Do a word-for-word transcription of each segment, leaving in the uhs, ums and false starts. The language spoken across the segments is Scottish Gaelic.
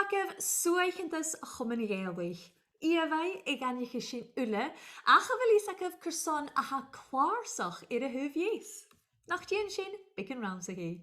Agaibh suaicheantas a' Chomainn Ghàidhealaich. Ìomhaigh a dh'aithnicheas sinn uile, ach a bheil fhios agaibh carson a tha clàrsach air a thaobh dheas? Nach dèan sinn beagan rannsachaidh?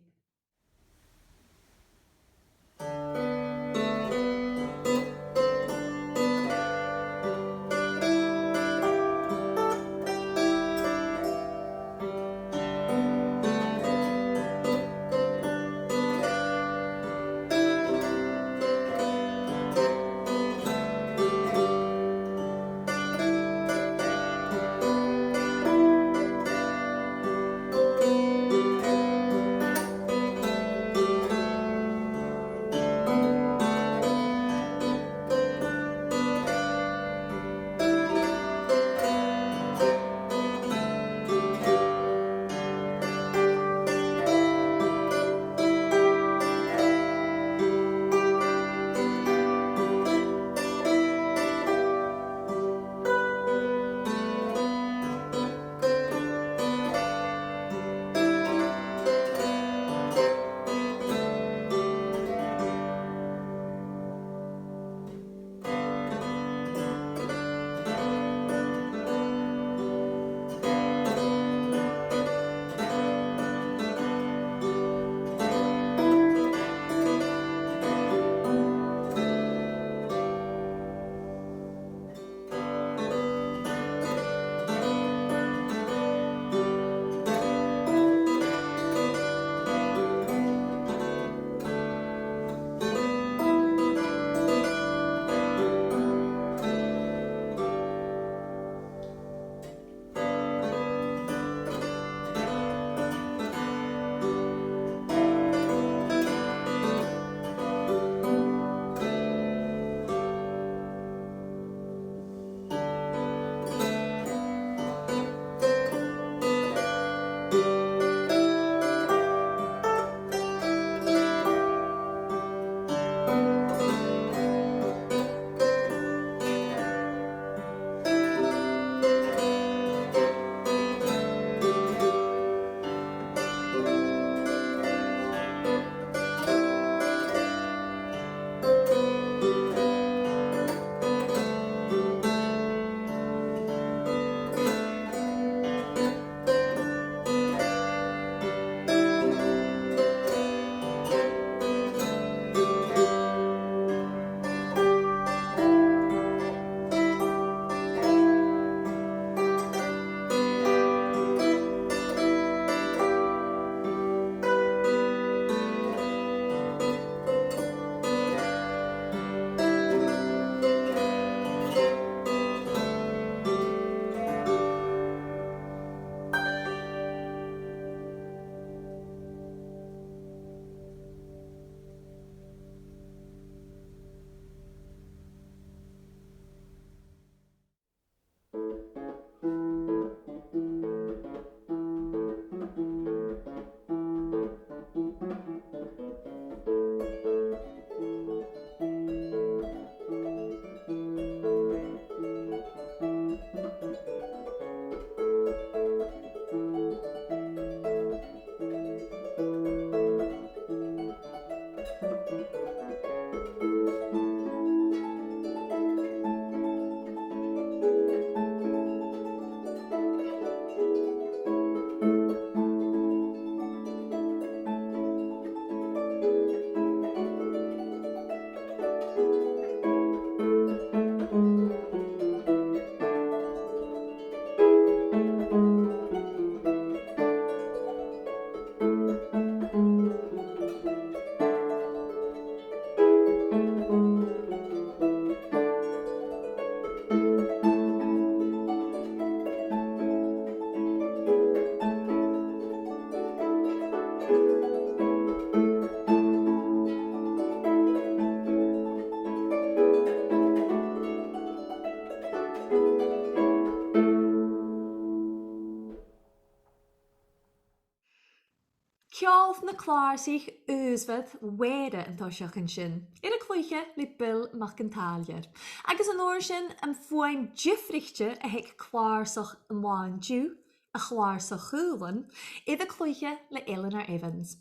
Ceòl na clàrsach Aoseibh Mhàiri an toiseach an sin, air a cluiche le Bill Mac an Tàilleir. Agus an uair sin, am fuaim diofraichte a th' aig clàrsach an latha an-diugh, a' chlàrsach chaolain, air a cluiche le Eleanor Evans.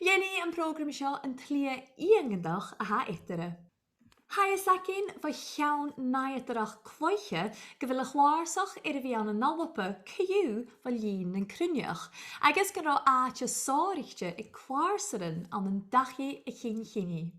Leanaidh am prògram seo an t-slighe iongantach a tha eatarra. Tha fhios againn bho cheann nàdarrach cluiche gu bheil a' chlàrsach air a bhith ann an Alba co-dhiù bho linn nan Cruithneach, agus gun robh àite sònraichte aig clàrsairean ann an dachaigh a' chinn-chinnidh.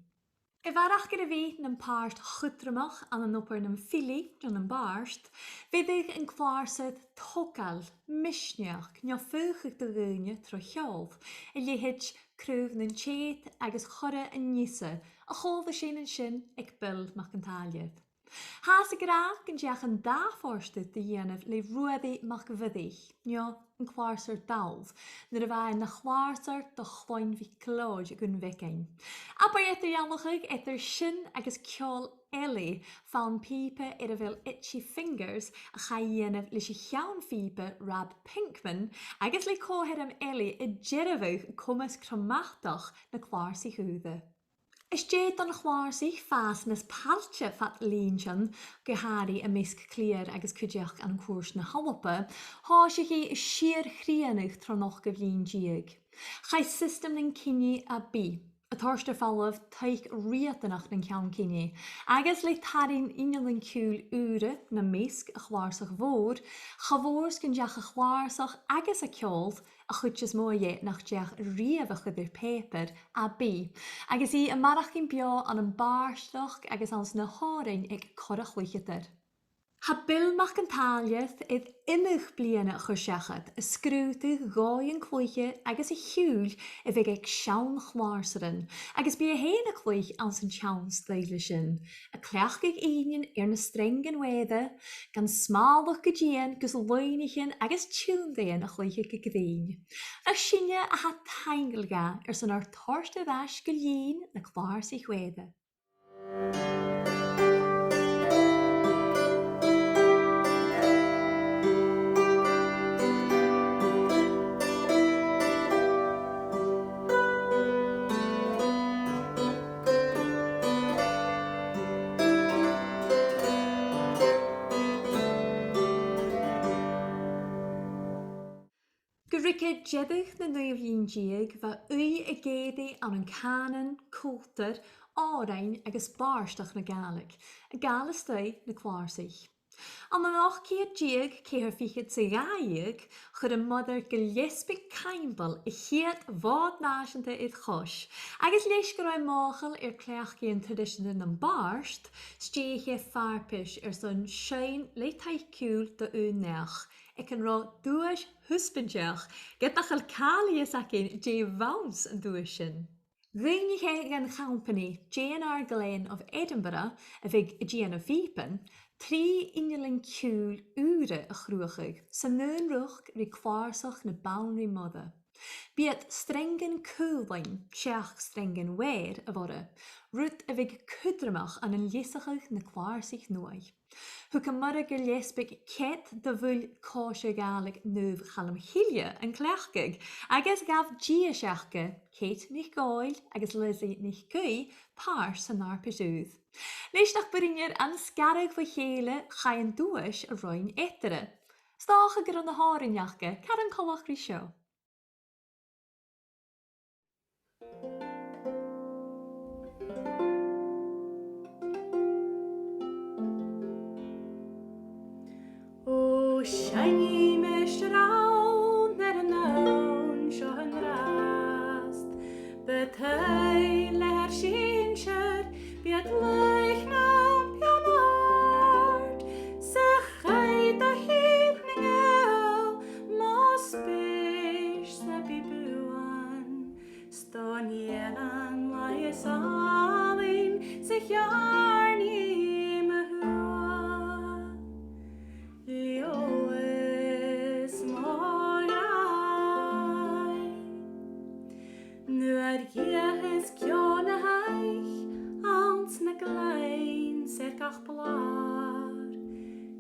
A bharrachd air a bhith nam pàirt chudromach ann an obair nam filidh no nam bàrd, bheireadh an clàrsair togail, misneachd, no faochadh do dhaoine tro cheòl, a leithid Craobh nan Tèid agus Chorra an Iasa, a chuala sinn an sin aig Bill Mac an Tàilleir. Thathas ag ràdh gun deach an dà phàirt de dhèanamh le Ruairidh Mac Mhuirich, no an clàrsair dall, nuair a bha e na chlàrsair do Chloinn MhicLeòid gun bheagan. Abair eadar-dhealachadh eadar sin agus ceòl eile, fonn pìoba air a bheil Itchy Fingers, a chaidh a dhèanamh leis a' cheann-phìoba Rob Pinkman, agus le comharran eile a' dearbhadh comas cromatach na clàrsaich ùra. Às dèidh don chlàrsaich fàs nas pailte fad linntean, gu h-àraidh am measg cliar agus cuideachd ann an cùirt na h-Alba, thòisich i a' sìor-chrìonadh tron ochdamh linn deug. Chaidh siostam nan cinneadh à bith, a' toirt air falbh taic riatanach nan ceann-cinnidh, agus le tarraing innealan-ciùil ùra nam measg a' chlàrsach mhòir, cha mhòr 's gun deach a' chlàrsach agus a' ceòl, a' chuid as motha dheth nach deach riamh a chur air pàipear à bith, agus i a' maireachdainn beò ann am bàrdachd agus anns na h-òrain aig corra chluicheadair. Tha Bill Mac an Tàilleir air iomadh bliadhna a chur seachad a' sgrùdadh dhòighean cluiche agus a' chiùil a bhiodh aig seann chlàrsairean, agus bidh e fhèin a' cluich anns an t-seann stoidhle sin, a' cleachdadh innean air na sreangan mhòra, gan smàladh gu dian gus loidhnichean agus tionndaidhean a chluiche gu grinn. Nach sinne a tha taingeil dha airson ar toirt air ais gu linn na clàrsaich mhòra. Gu ruige deireadh na naoidheamh linn deug, bha ùidh ag èirigh ann an cànan, cultar, òrain agus bàrdachd na Gàidhlig, a' gabhail a-staigh na clàrsaich. Ann an ochd ceud deug, ceithir fichead 's a dhà dheug, chuir am Mother Gilleasbaig Caimbeul a' chiad Mhòd Nàiseanta air chois, agus leis gun robh e mothachail air cleachdaidhean traidiseanta nam bàrd, stèidhich e farpais airson seinn le taic-ciùil do aon neach, aig an robh duais thuspanteach, ged nach eil càil a dh'fhios againn dè bh' anns an duais sin. Dh'fhaighnich e dhan chompanaidh J and R Glen of Edinburgh, a bhiodh a' dèanamh phìoban, trì innealan-ciùil ùra a chruthachadh san aon riochd ri clàrsach na Banrigh Mhoire. B' iad sreangan caolain, seach sreangan mhòr, a bh' orra, rud a bhiodh cudromach ann an leasachadh na clàrsaich nuaidh. Thug am Mother Gilleasbaig cead do bhuill-coise Gàidhlig Naomh Chaluim Chille an cleachdadh, agus ghabh dithis aca, Kate NicDhòmhnaill agus Lizzie NicAoidh, pàirt san fharpais ùr. Leis nach b' urrainn dhaibh an sgaradh bho chèile, chaidh an duais a roinn eatarra. 'S dòcha gun robh na h-òrain aca car coltach ri seo. O, seinnidh mi srann air an fhonn seo an-dràst, bu toil leat air sinnsear, bidh iad laghach nam beann àrd, 's a chaidh do thìr nan Gàidheal, mo spèis-sa bidh buan. 'S do dh'eilean laighe is àlainn 's a cheàrnaidh mo thuath. Leòdhas mo ghràidh. Nuair dh'fheuchas ceò na h-oidhche anns na glainn 's air gach blàr,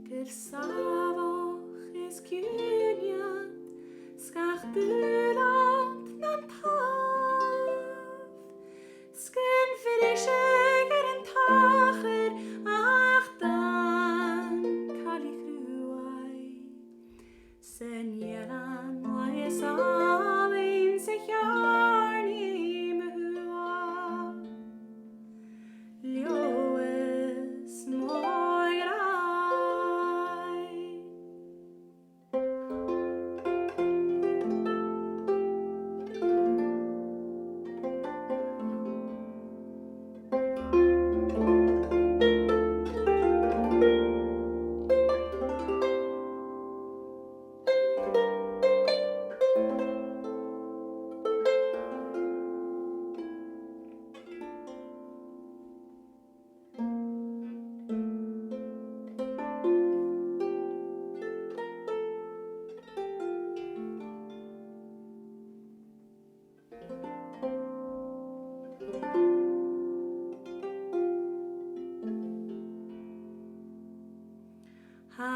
gur sàmhach is ciùin iad 's gach dùbhlan nan tàmh, 's gun bhriseadh air an tachair ach dàn caillich chruaidh. 'S an t-eilean laighe is àlainn 's a cheàrnaidh mo thuath. Leòdhas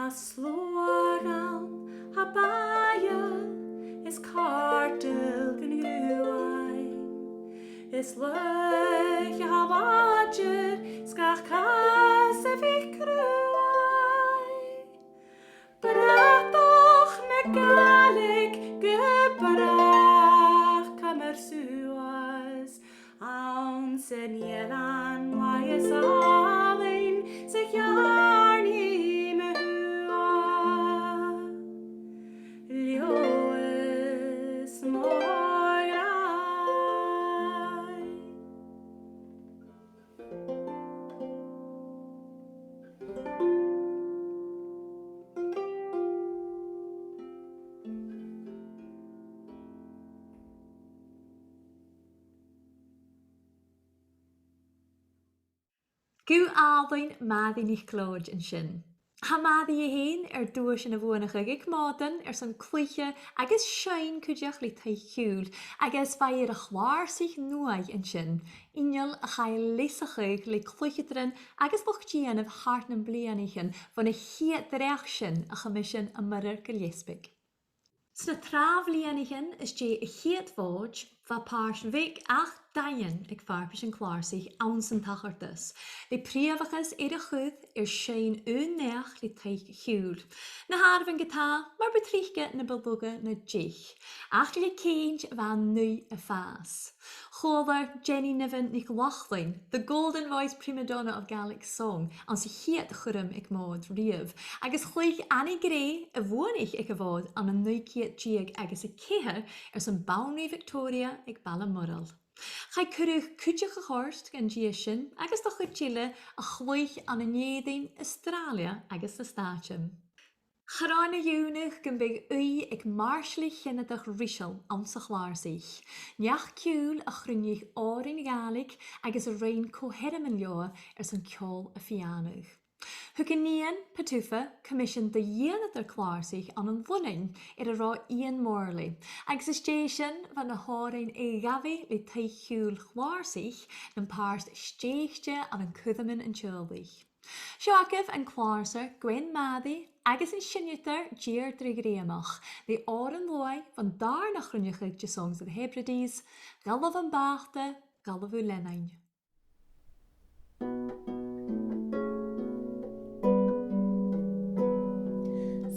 Sluagh ann, tha bàidheil is càirdeil gun ghuain, is laoch a tha làidir 's gach cas a bhith cruaidh. Bratach na Gàidhlig gu bràth, cùm air suas, anns an eilean laighe is àlainn 's a cheàrnaidh mo thuath. Leòdhas mo ghràidh. Gu àlainn Màiri NicLeòid an sin. Tha Màiri i fhèin air duaisean a bhuannachadh aig Mòdan airson cluiche agus seinn cuideachd le Taigh Chiùil, agus bha i air a' chlàrsaich nuaidh an sin, inneal a chaidh leasachadh le cluicheadairean agus luchd-dèanaimh thar nam bliadhnaichean bhon a' chiad dreach sin a choimisiùn am Muirear Gilleasbaig. Sna tràth-bhliadhnaichean às dèidh a' chiad Mhòid, bha pàirt bheag ach daingeann aig farpais an clàrsaich anns an tachartas, le prìomhachas air a chur air seinn aon naidheachd le Taigh Chiùil. Na h-àireamhan ge-tà, mar bu trice na bu lugha na deich, ach le cinnt bha naoi a' fàs. Chuala Jenny Niven NicLachlainn, the golden voice prima donna of Gaelic song, anns a' chiad chuirm aig Mòd riamh, agus chluich Annie Gray, a bhuannaich aig a' Mhòd ann an naoi ceud deug agus a ceithir airson Banrigh Victoria aig Baile Murrell. Chaidh cuireadh cuideachd a thoirt dhan dia sin agus do chuid eile a chluich ann an Èirinn, Astràilia agus na Stàitean. Cha robh e na iongnadh gum biodh ùidh aig Màrsaili Cheanadach Ruiseal anns a' chlàrsaich, neach-ciùil a chruinnich òrain Ghàidhlig agus a rinn co-sheirmean leotha airson ceòl a phiànadh. Thug a nighean, Patufa, coimisean do dhèanadair clàrsaich ann an Lunnainn air an robh Iain Morley, agus às dèidh sin bha na h-òrain a ghabh i le Taigh Chiùil Chlàrsaich nam pàirt stèidhichte ann an cuirmean an teaghlaich. Seo agaibh an clàrsair Gwen Màiri agus an seinneadair Deirdre Ghreumach le òran luaidh bhon dàrna cruinneachadh de Songs of the Hebrides, Dh'fhalbh am Bàta, Dh'fhalbh thu leannain.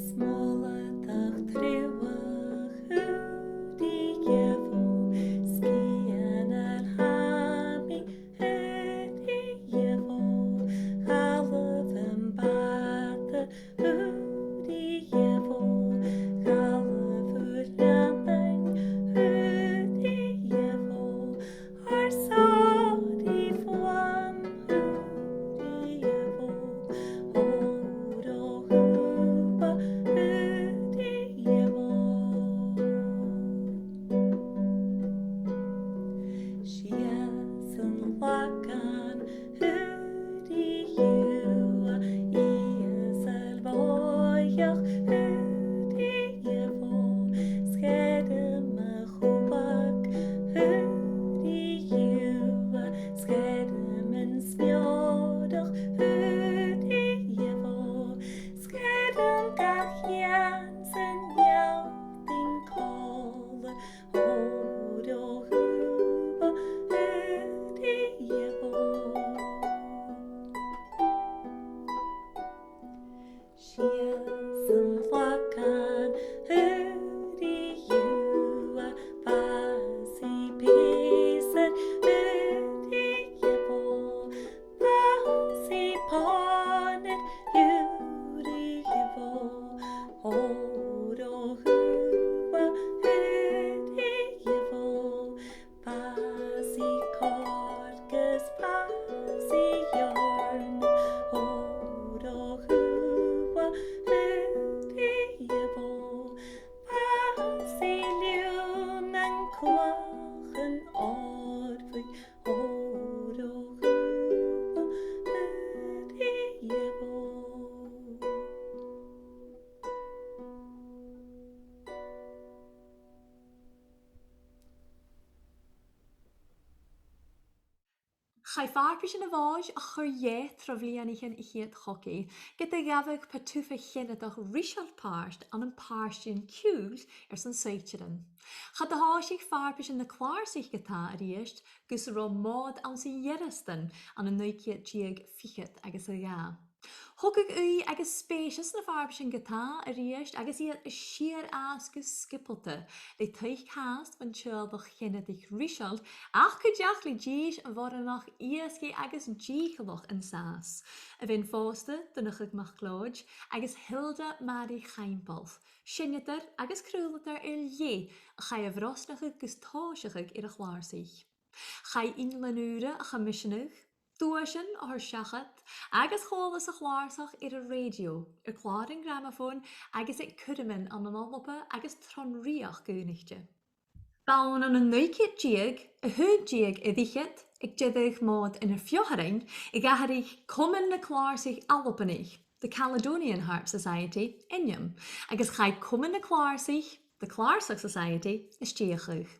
Smòladach truagh thu ri Iehòbhah, sgian air tha mi thu ri Iehòbhah, dh'fhalbh am bàta thu ri Iehòbhah, dh'fhalbh thu leannain thu ri Iehòbhah, thoir sàr ri fuaim thu ri Iehòbhah, òr o thùbadh thu ri Iehòbhah. Sìos an lagan thu ri Iehòbhah, Ìosail bhòidheach thu ri Iehòbhah, sgeirm a' chubhag thu ri Iehòbhah, sgeirm an smeòrach thu ri Iehòbhah, sgeirm gach eun san neach-dinn còmhla, òr o thùbadh thu Chaidh farpaisean a' Mhòid a chur dheth tro bhliadhnaichean a' Chiad Chogaidh, ged a ghabhadh Pàrtaidh Cheanadach Ruisealta pàirt ann am pàirtean ciùil airson saighdearan. Cha do thòisich farpaisean na clàrsaich ge-tà a-rithist gus an robh Mòd anns a' Ghearasdan ann an naoi ceud deug fichead agus a dhà. Thogadh ùidh agus spèis anns na farpaisean ge-tà a-rithist agus iad a' sìor fhàs gu sgiobalta, le taic fhathast bhon teaghlach Cheanadaich Ruisealta, ach cuideachd le dithis bhoireannach easgaidh agus dìcheallach an sàs. A' bhean-phòsta, Donnchadh MacLeòid, agus Hilda Mary Chaimbeul, seinneadair agus craoladair air leth, a chaidh a bhrosnachadh gus tòiseachadh air a' chlàrsaich. Chaidh innealan ùra a choimiseanadh, duaisean a thoirt seachad, agus chualas a' chlàrsach air an rèidio, air clàran gramafon agus aig cuirmean ann an Alba agus tron rìoghachd aonaichte. B' ann ann an naoi ceud deug, a h-aon deug air fhichead, aig deireadh Mòd Inbhir Pheofharain, a dh'atharraich Comann na Clàrsaich Albanaich, the Caledonian Harp Society, ainm, agus chaidh Comann na Clàrsaich, the Clarsach Society, a stèidheachadh.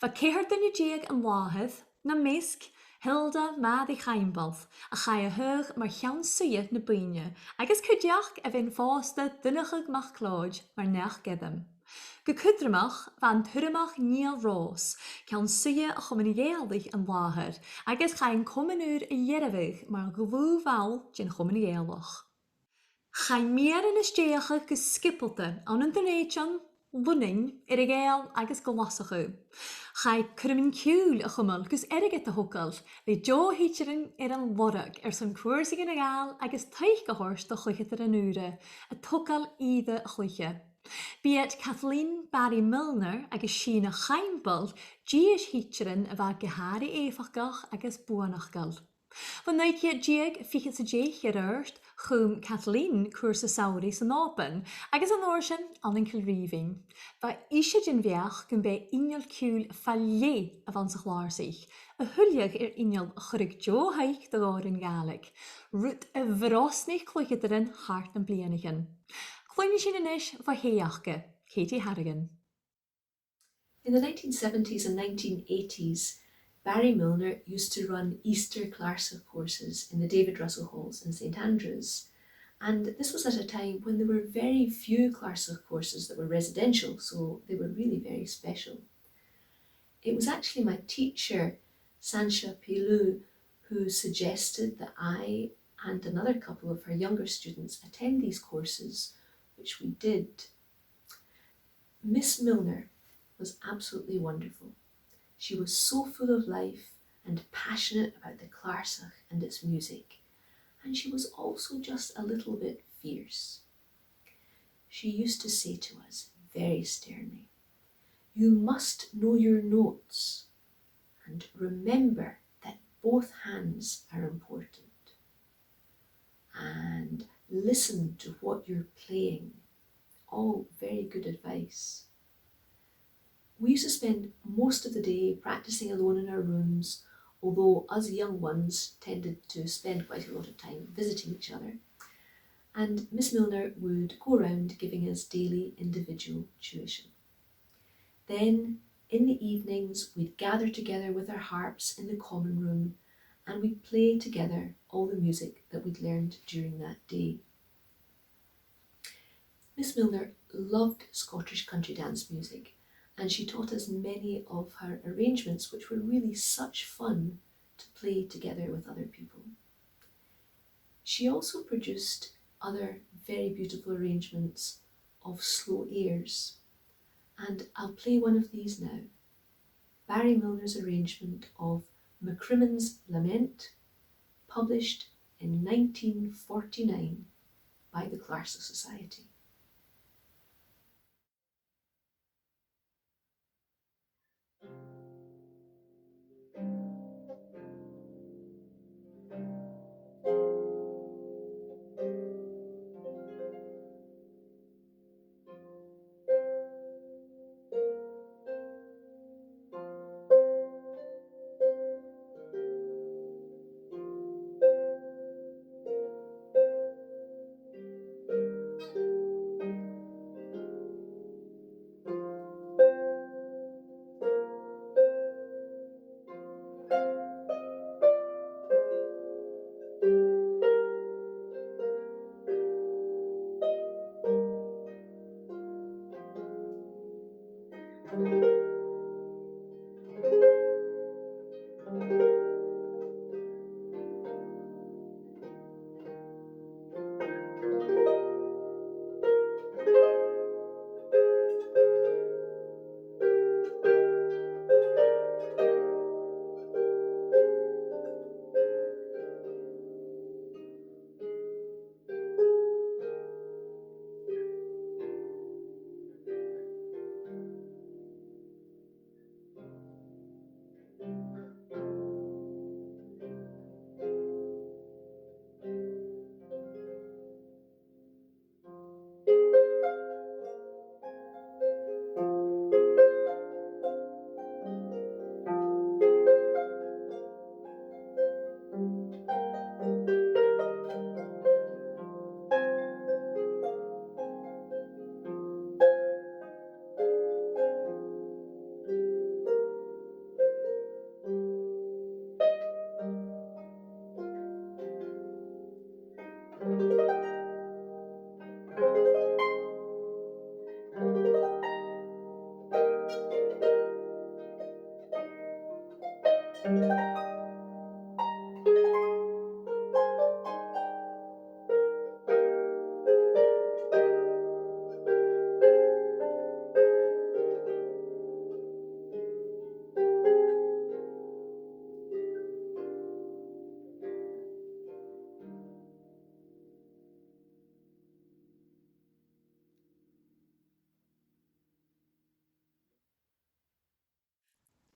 Bha ceithir duine deug an làthair, nam measg Hilda Mary Chaimbeul, a chaidh a thaghadh mar cheann-suidhe na buidhne, agus cuideachd a' bhean-phòsta, Donnchadh MacLeòid, mar neach-gairm. Gu cudromach, bha an t-Urramach Niall Ròs, ceann-suidhe a' Chomainn Ghàidhealaich an làthair, agus chaidh an comann ùr a dhearbhadh mar dhlùth-bhall den Chomann Ghàidhealach. Chaidh mìrean a stèidheachadh gu sgiobalta ann an Dùn Èideann, Lunnainn, Earra-Ghàidheal, Earra-Ghàidheal agus Glaschu. Chaidh cuirmean ciùil a chumail gus airgead a thogail, le deagh thidsearan air an lorg airson cùrsaichean a ghabhail agus taic a thoirt do chluicheadairean ùra a' togail ìre a' chluiche. B' iad Kathleen Barry Milner agus Sìne Chaimbeul dithis thidsearan a bha gu h-àraidh èifeachdach agus buannachdail. Bho naoi ceud deug fichead 's a deich air adhart, chùm Kathleen cùrsa samhraidh san Òban, agus an uair sin ann an Cill Rìmhinn. Bha ise den bheachd gum b' e inneal ciùil fa leth a bh' anns a' chlàrsaich, a thuilleadh air inneal a chuireadh deagh thaic do dh'òrain Ghàidhlig, rud a bhrosnaich cluicheadairean thar nam bliadhnaichean. Cluinnidh sinn a-nis bho thè aca, Katie Harrigan. In the nineteen seventies and nineteen eighties, Barry Milner used to run Easter Clàrsach courses in the David Russell Halls in St Andrews, and this was at a time when there were very few Clàrsach courses that were residential, so they were really very special. It was actually my teacher, Sancha Pellew, who suggested that I and another couple of her younger students attend these courses, which we did. Miss Milner was absolutely wonderful. She was so full of life and passionate about the Clàrsach and its music, and she was also just a little bit fierce. She used to say to us very sternly, "You must know your notes and remember that both hands are important. And listen to what you're playing." All very good advice. We used to spend most of the day practising alone in our rooms, although us young ones tended to spend quite a lot of time visiting each other. And Miss Milner would go round giving us daily individual tuition. Then, in the evenings, we'd gather together with our harps in the common room, and we'd play together all the music that we'd learned during that day. Miss Milner loved Scottish country dance music, and she taught us many of her arrangements, which were really such fun to play together with other people. She also produced other very beautiful arrangements of slow airs, and I'll play one of these now, Barry Milner's arrangement of MacCrimmon's Lament, published in nineteen forty-nine by the Clarsach Society.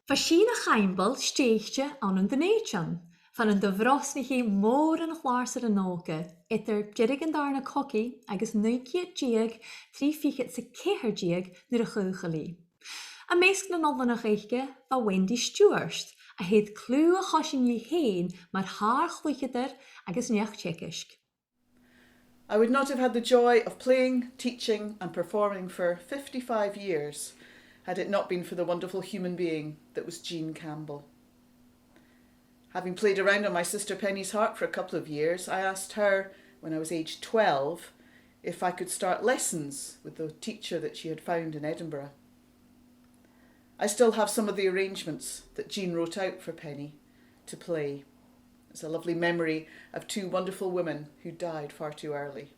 Bha Sìne Chaimbeul stèidhichte ann an Dùn Èideann, far an do bhrosnaich i mòran chlàrsair an òige, eadar deireadh an Dàrna Cogaidh agus naoi ceud deug trì fichead 's a ceithir deug nuair a chaochail i. Am measg nan oileanach aice bha Wendy Stewart, a th' aig cliù a choisinn dhi fhèin mar shàr-chluicheadair agus neach-teagaisg. I would not have had the joy of playing, teaching and performing for fifty-five years had it not been for the wonderful human being that was Jean Campbell. Having played around on my sister Penny's harp for a couple of years, I asked her, when I was aged twelve, if I could start lessons with the teacher that she had found in Edinburgh. I still have some of the arrangements that Jean wrote out for Penny to play. It's a lovely memory of two wonderful women who died far too early.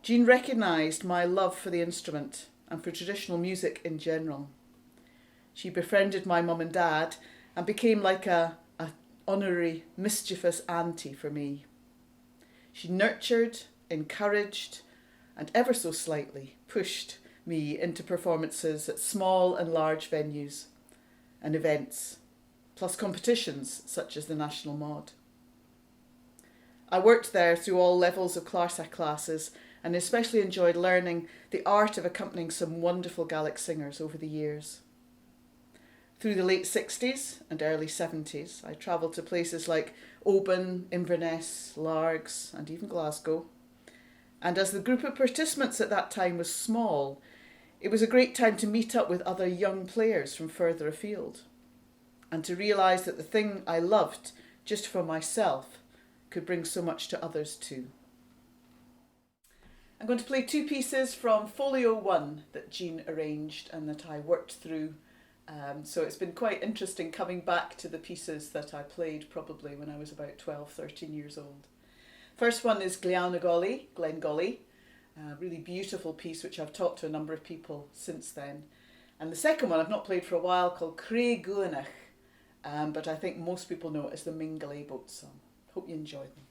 Jean recognised my love for the instrument and for traditional music in general. She befriended my mum and dad and became like a, a honorary mischievous auntie for me. She nurtured, encouraged, and ever so slightly pushed me into performances at small and large venues and events, plus competitions such as the National Mòd. I worked there through all levels of clàrsaich classes and especially enjoyed learning the art of accompanying some wonderful Gaelic singers over the years. Through the late sixties and early seventies, I travelled to places like Oban, Inverness, Largs, and even Glasgow. And as the group of participants at that time was small, it was a great time to meet up with other young players from further afield, and to realise that the thing I loved just for myself could bring so much to others too. I'm going to play two pieces from Folio One that Jean arranged and that I worked through. Um, so it's been quite interesting coming back to the pieces that I played probably when I was about twelve, thirteen years old. First one is Gleanna Gully, Glen Gully, a really beautiful piece which I've taught to a number of people since then. And the second one I've not played for a while, called Craigh Guanach, um, but I think most people know it as the Mingulay Boat Song. Hope you enjoy them.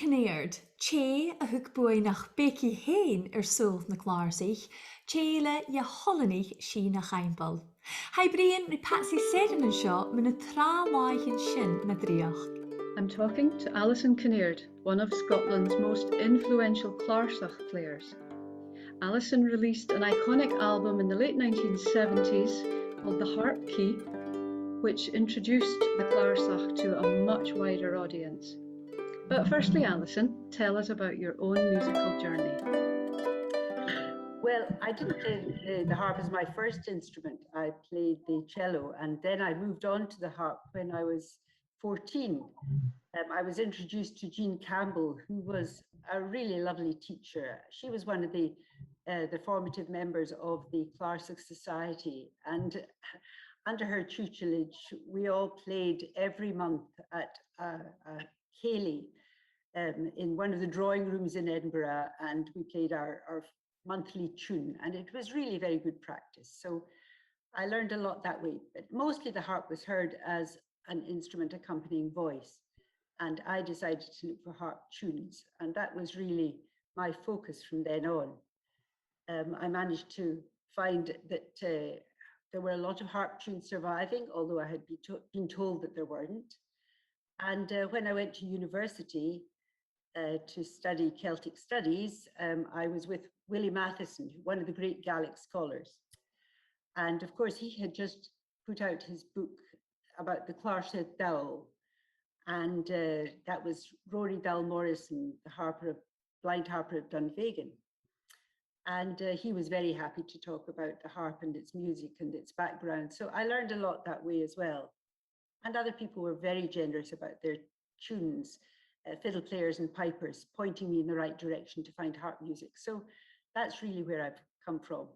Kinnaird, tè a thug buaidh nach b' e i fhèin air saoghal na clàrsaich, tè eile dhe cholainnean Sìne Chaimbeul. Tha i a' bruidhinn ri Patsy Seddon an seo mu na tràth-làithean sin na dreuchd. I'm talking to Alison Kinnaird, one of Scotland's most influential clàrsach players. Alison released an iconic album in the late nineteen seventies called The Harp Key, which introduced the clàrsach to a much wider audience. But firstly, Alison, tell us about your own musical journey. Well, I didn't play the, the harp as my first instrument. I played the cello, and then I moved on to the harp when I was fourteen. Um, I was introduced to Jean Campbell, who was a really lovely teacher. She was one of the, uh, the formative members of the Clàrsach Society, and under her tutelage, we all played every month at a, a cèilidh, um, in one of the drawing rooms in Edinburgh, and we played our, our monthly tune, and it was really very good practice. So I learned a lot that way, but mostly the harp was heard as an instrument accompanying voice, and I decided to look for harp tunes, and that was really my focus from then on. Um, I managed to find that, uh, there were a lot of harp tunes surviving, although I had been, to- been told that there weren't. And, uh, when I went to university, uh, to study Celtic Studies, um, I was with Willie Matheson, one of the great Gaelic scholars. And of course, he had just put out his book about the Clàrsair Dall, and, uh, that was Rory Dall Morrison, the harper of, blind harper of Dunvegan. And, uh, he was very happy to talk about the harp and its music and its background. So I learned a lot that way as well. And other people were very generous about their tunes, uh, fiddle players and pipers pointing me in the right direction to find harp music. So that's really where I've come from.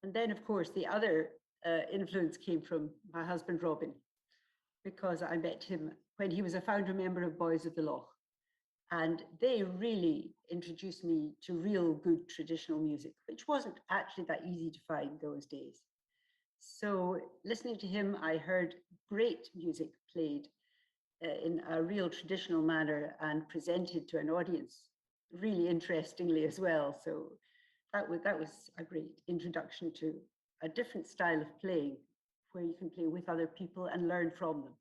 And then, of course, the other, uh, influence came from my husband, Robin, because I met him when he was a founder member of Boys of the Lough. And they really introduced me to real good traditional music, which wasn't actually that easy to find those days. So listening to him, I heard great music played, uh, in a real traditional manner and presented to an audience really interestingly as well. So that was, that was a great introduction to a different style of playing, where you can play with other people and learn from them.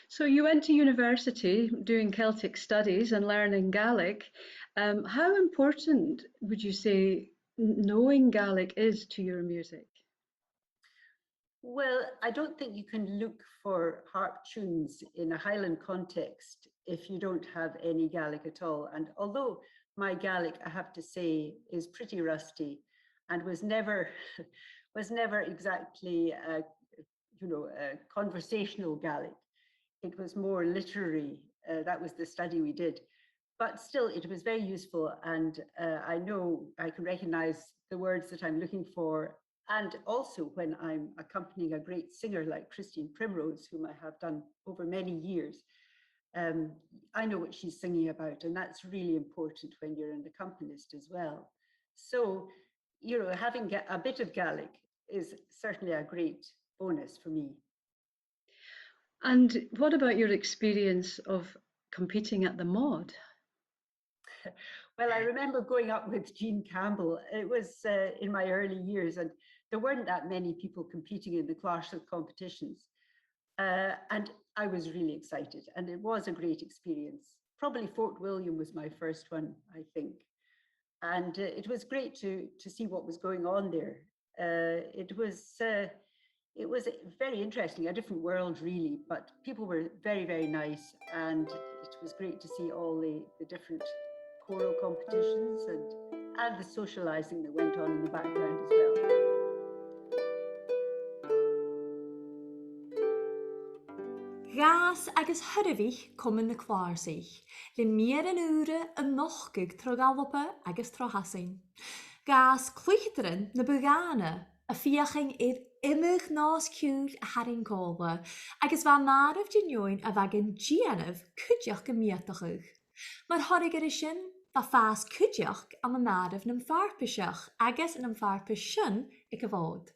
So you went to university doing Celtic studies and learning Gaelic. Um, how important would you say n- knowing Gaelic is to your music? Well, I don't think you can look for harp tunes in a Highland context if you don't have any Gaelic at all. And although my Gaelic, I have to say, is pretty rusty and was never, was never exactly, uh, you know, uh, conversational Gaelic. It was more literary. Uh, that was the study we did. But still, it was very useful, and, uh, I know I can recognise the words that I'm looking for. And also, when I'm accompanying a great singer like Christine Primrose, whom I have done over many years, um, I know what she's singing about, and that's really important when you're an accompanist as well. So, you know, having Ga- a bit of Gaelic is certainly a great bonus for me. And what about your experience of competing at the Mod? Well, I remember going up with Jean Campbell. It was, uh, in my early years, and there weren't that many people competing in the Clàrsach competitions. Uh, and I was really excited, and it was a great experience. Probably Fort William was my first one, I think. And, uh, it was great to, to see what was going on there. Uh, it was, uh, it was very interesting, a different world really, but people were very, very nice, and it was great to see all the, the different choral competitions and, and the socialising that went on in the background as well. Dh'fhàs agus shoirbhich Comann na Clàrsaich, le meuran ùra a' nochdadh tro dh'Alba agus tro Shasainn. Dh'fhàs cluicheadairean na bu dhàna a' feuchainn air iomadh nòs-ciùil a tharraing còmhla, agus bha an àireamh de dhaoine a bha gan dèanamh cuideachd a' mìorbhaileachadh. Mar thoradh air sin, bha fàs cuideachd ann an àireamh nam farpaiseach agus nam farpaisean aig a' Mhòd.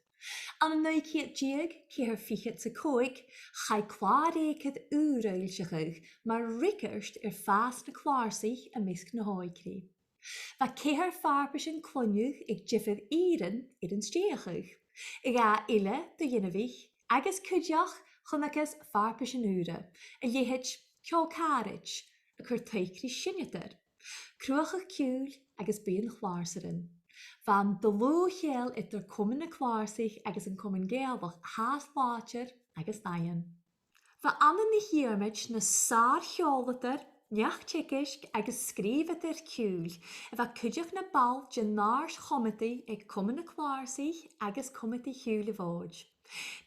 Ann an naoi ceud deug, ceithir fichead 's a còig, chaidh clàr-eucoir ùr fhoillseachadh mar fhreagairt air fàs na clàrsaich am measg na h-òigridh. Bha ceithir fharpaisean cloinne aig diofar ìrean air an stèidheachadh, a dhà eile do dh'inbhich agus cuideachd chunnacas farpaisean ùra, a leithid ceòl càraid, a' cur taic ri seinneadair, cruthachadh ciùil agus buidheann chlàrsairean. Bha an dlùth-cheangal eadar Comann na Clàrsaich agus an Comann Gàidhealach fhathast làidir agus daingeann. Bha Anna NicDhiarmaid na sàr-cheòladair, neach-teagaisg agus sgrìobhadair ciùil, a bha cuideachd na ball den àrd-chomataidh aig Comann na Clàrsaich agus Comataidh Chiùil a' Mhòid.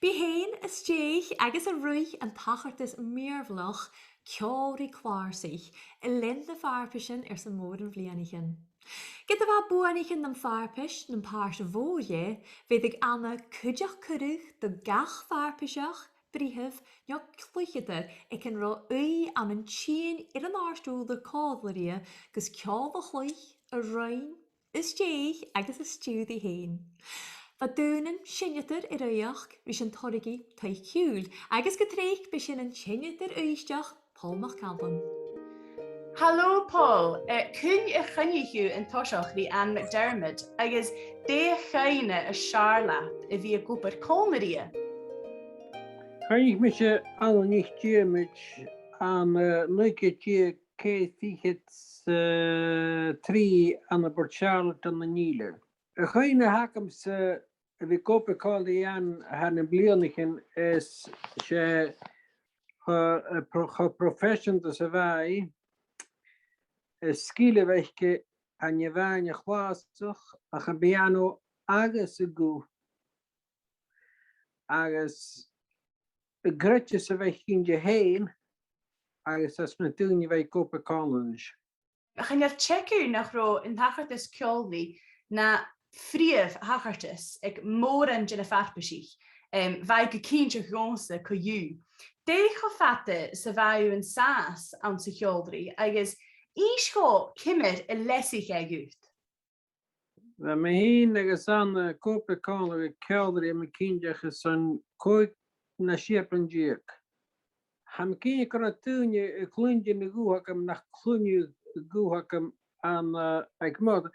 Bidh i fhèin a' stèidheachadh agus a' ruith an tachartas mìorbhaileach Ceòl ri Clàrsaich, a lean na farpaisean airson mòran bhliadhnaichean. Ged a bha buannaichean nam farpais nam pàirt mhòr dheth, bheireadh Anna cuideachd cuireadh do gach farpaiseach, britheamh no cluicheadair aig an robh ùidh ann an tighinn air an àrd-ùrlar còmhla rithe gus ceòl a chluich, a roinn, a stèidheachadh agus a stiùireadh fhèin. Bha daonnan seinneadair air aoigheachd ris an toileadh i taic-chiùil, agus gu tric b' e sin an t-seinneadair Uibhisteach, Pòl MacCaluim. Halò, Pòl. Eh, cuin a choinnich thu an toiseach ri Anne McDermott, agus dè a' chuimhne as fheàrr leat a bhith ag obair còmhla rithe? Choinnich mise Anna NicDhiarmaid ann an, eh, naoi ceud deug, ceithir fichead 's a trì ann am Port Charlotte ann an Ìle. A' chuimhne a th' agamsa a bhith ag obair còmhla ri Anne thar nam bliadhnaichean is 's e cho, eh, pro-, cho proifeiseanta 's a bha i, eh, sgil a bh' aice, chan e a-mhàin a' chlàrsach ach am piàno agus an guth. Agus an creideas a bh' aice innte fhèin agus anns na daoine a bha i ag obair còmhla ris. Chan eil teagamh nach robh an tachartas ceòl ri na prìomh thachartas aig mòran de na farpaisich, em, bha e gu cinnteach dhòmhsa co-dhiù. Dè cho fada 's a bha thu an sàs anns a' cheòlraidh, agus innis dhomh ciamar a leasaich e dhut? Bha mi fhìn agus Anna ag obair còmhla ri ceòlraidh, tha mi cinnteach, airson còig no sia bliadhna deug. Tha mi cinnteach gun robh daoine a' cluinntinn an guth agam nach cluinneadh an guth agam ann, eh, aig muir.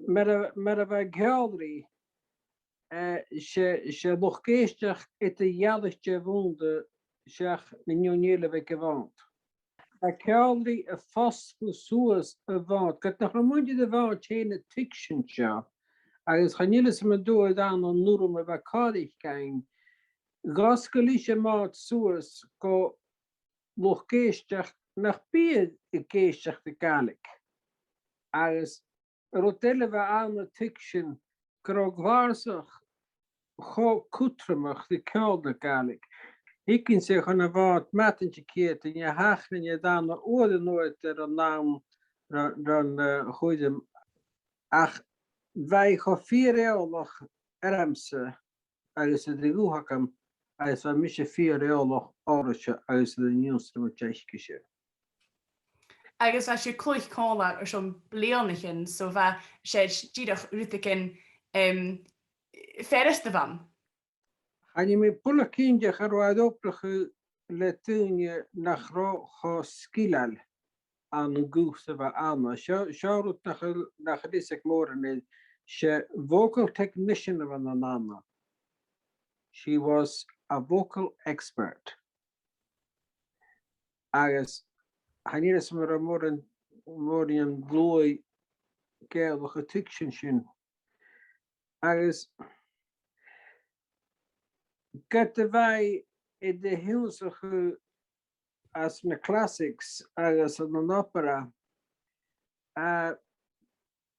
Mar a, mar a bha an ceòlraidh, eh, 's e, 's e luchd-èisteachd eadar-dhealaichte a bh' annta seach na daoine eile a bh' aig a' Mhòd. Tha ceòlraidh a' fosgladh suas a' Mhòd, ged nach robh muinntir a' Mhòid fhèin a' tuigsinn seo, agus chan eil fhios agam an d' fhuair Anna an urram a bha còir aice fhaighinn, dh'fhosgail ise a' Mhòd suas gu luchd-èisteachd nach biodh ag èisteachd ri Gàidhlig. Agus rud eile a bha Anna a' tuigsinn, gun robh a' chlàrsach cho cudromach ri ceòl na Gàidhlig. Thuigeadh i chun a' Mhòid madainn a' chiad, an e a thachradh an e dàna uair an uair air an àm ron, ron, eh, chuirm. Ach bha i cho fìor eòlach ormsa agus air a' ghuth agam, agus bha mise fìor eòlach oirrese agus air an ionnsramaid aice-se. Agus bha sibh a' cluich còmhla airson bliadhnaichean, so bha, 's e dìreach rudeigin, em, furasta a bh' ann. Chan eil mi buileach cinnteach an robh i air obrachadh le daoine nach robh cho sgileil ann an guth 's a bha Anna. Seo, seo rud nach eil, nach eil fhios aig mòran, 's e vocal technician a bh' ann an Anna. She was a vocal expert. Agus chan eil fhios agam an robh mòran, mòran luaidh Gàidhealach a' tuigsinn sin. Agus ged a bha i air a h-ionnsachadh anns na classics agus ann an opera, eh,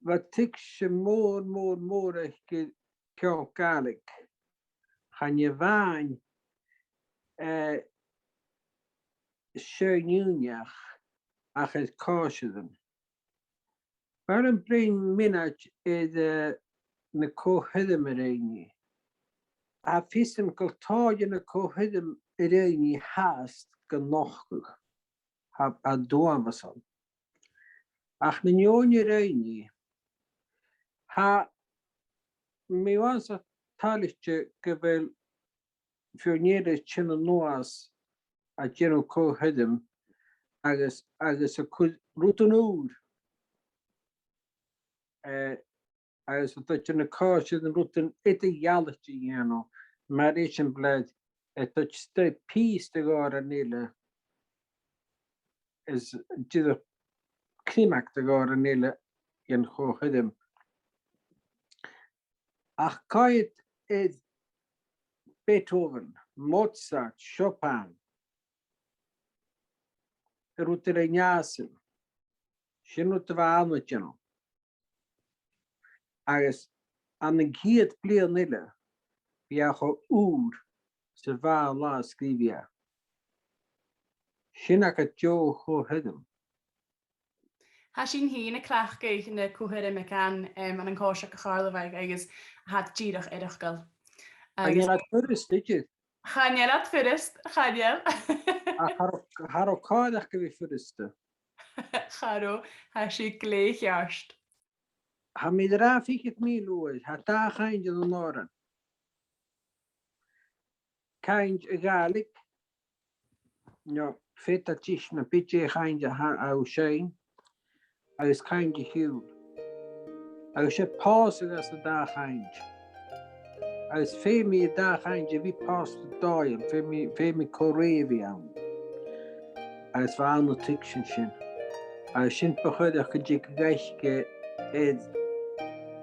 bha tuigse mòr, mòr, mòr aice ri ceòl Gàidhlig. Chan e a-mhàin, eh, seinn ùine ach air còisirean. B' fheàrr leam bruidhinn mionaid air, eh, na co-thoirmean a rinn i. Tha fios agam gu bheil tòrr de na co-thoirmean a rinn i fhathast gan nochdadh. Tha, tha dùil agam air sin. Ach na h-òrain a rinn i, tha mi uabhasach toilichte gu bheil feadhainn eile a' tighinn a-nuas a' dèanamh co-thoirm agus, agus a' cur rudan ùra, eh, agus a' dèanamh còisir an rudan eadar-dhealaichte a dhèanamh, mar eisimpleir, eh, a' dèanamh pìos de dh'òrain eile, is dìreach criomag de dh'òrain eile dhen cho-thoirm. Ach coimhead air Beethoven, Mozart, Chopin, an rud a rinn iadsan, sin rud a bha ann an dèanamh. Agus ann an ceud bliadhna eile, bha e cho ùr 's a bha an latha a sgrìobh iad. Sin agad deagh cho-thoirm. Tha sinn fhìn a' cleachdadh na co-thoirmean, em, ann an còisir a' Chàrlabhaigh agus tha iad dìreach eireachdail. Agus chan eil iad furasta, idir. Chan eil iad furasta, chan eil. Ach cha robh, cha robh càil aca a bhith furasta. Cha robh, tha sin glè cheart. Tha mi ag ràdh fichead mìle uair, tha dà chainnt anns an òran. Cainnt a' Ghàidhlig, no feumaidh tu a-nis na bidh e cainnt a tha, a tha thu a' seinn, agus cainnt a' chiùil. Agus 's e pòsadh anns an dà chainnt. Agus feumaidh an dà chainnt a bhith pòsta dòigheil, feumaidh, feumaidh co-rèir a bhith ann. Agus bha ann an tuigsinn sin. Agus sin bu choireach gun tig gaisge air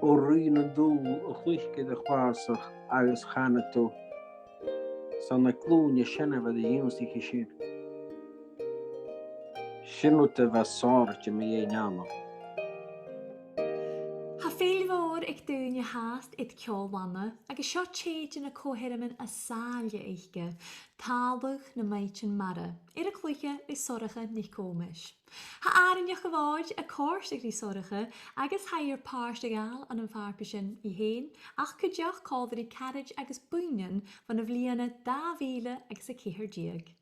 o ruith nan dùl a chluicheadh air a' chlàrsach agus chanadh tu. 'S ann à glùin a' seanmhair a dh'ionnsaich e sin. Sin rud a bha sònraichte mu dheidhinn Anna. Tha fèill mhòr aig daoine fhathast air ceòl Anna, agus seo tè de na co-thoirmean as àille aice, Tàladh nam Maighdeann-mara, air a cluiche le Sorcha NicThòmais. Tha Àrainneachd a' Mhòid a' còrdadh ri Sorcha agus tha i air pàirt a ghabhail ann am farpaisean i fhèin, ach cuideachd còmhla ri caraid agus buidhnean bhon a' bhliadhna dà mhìle agus a ceithir deug.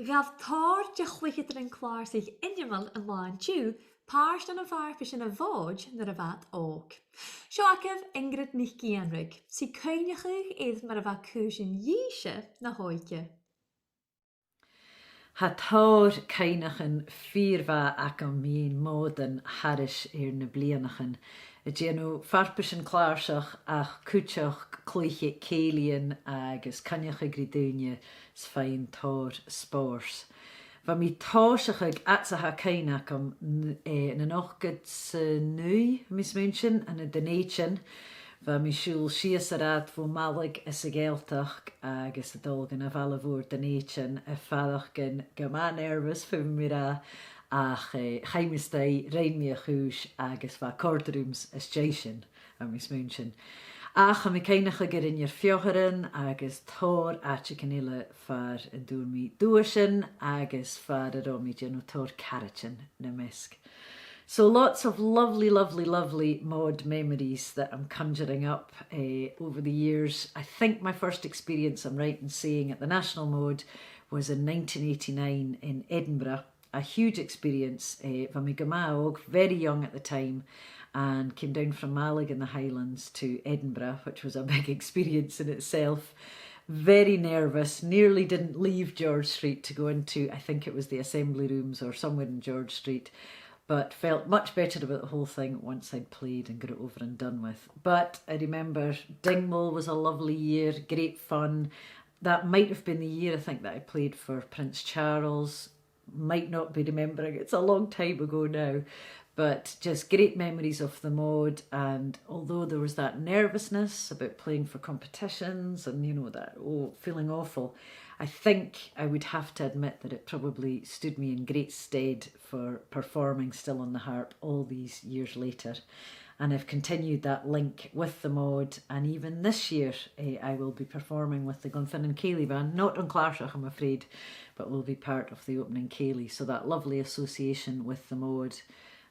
Ghabh tòrr de chluicheadairean clàrsach ainmeil an latha an-diugh pàirt ann am farpaisean a' Mhòid nuair a bha iad òg. Seo agaibh Ingrid NicIainraig, 's i a' cuimhneachadh air mar a bha cùisean dhìse na h-òige. Tha tòrr cuimhneachain fìor mhath agam mun Mhòdan thairis air na bliadhnaichean, a' dèanamh farpaisean clàrsach ach cuideachd cluich aig cèilidhean agus coinneachadh ri daoine 's faighinn tòrr spòrs. Bha mi a' tòiseachadh, fhad 's a tha cuimhne agam, n-, eh, ann an ochdad 's a naoi, tha mi a' smaoineachadh, ann an Dùn Èideann. Bha mi a' siubhal sìos an rathad bho Malaig anns a' Ghàidhealtachd agus a' dol gun a' bhaile mhòr Dhùn Èideann, a' faireachdainn gu math nervous, feumaidh mi ràdh, ach, eh, chaidh mi a-staigh, rinn mi a' chùis agus bha e a' còrdadh rium às dèidh sin, tha mi a' smaoineachadh. Ach tha mi a' cuimhneachadh gun robh feòrachadh agus tòrr àiteachan eile far an d' fhuair mi duaisean agus far an robh mi a' dèanamh tòrr caraidean nam measg. So lots of lovely, lovely, lovely Mòd memories that I'm conjuring up, eh, over the years. I think my first experience, I'm right in saying, at the National Mòd was in nineteen eighty-nine in Edinburgh. A huge experience, eh, bha mi gu math òg, very young at the time, and came down from Malaig in the Highlands to Edinburgh, which was a big experience in itself. Very nervous, nearly didn't leave George Street to go into, I think it was the Assembly Rooms or somewhere in George Street, but felt much better about the whole thing once I'd played and got it over and done with. But I remember Dingwall was a lovely year, great fun. That might have been the year, I think, that I played for Prince Charles. Might not be remembering, it's a long time ago now, but just great memories of the Mòd. And although there was that nervousness about playing for competitions and, you know, that, oh, feeling awful, I think I would have to admit that it probably stood me in great stead for performing still on the harp all these years later. And I've continued that link with the Mòd, and even this year, eh, I will be performing with the Glenfinnan Cèilidh Band, not on clàrsach, I'm afraid, but will be part of the opening cèilidh. So that lovely association with the Mòd,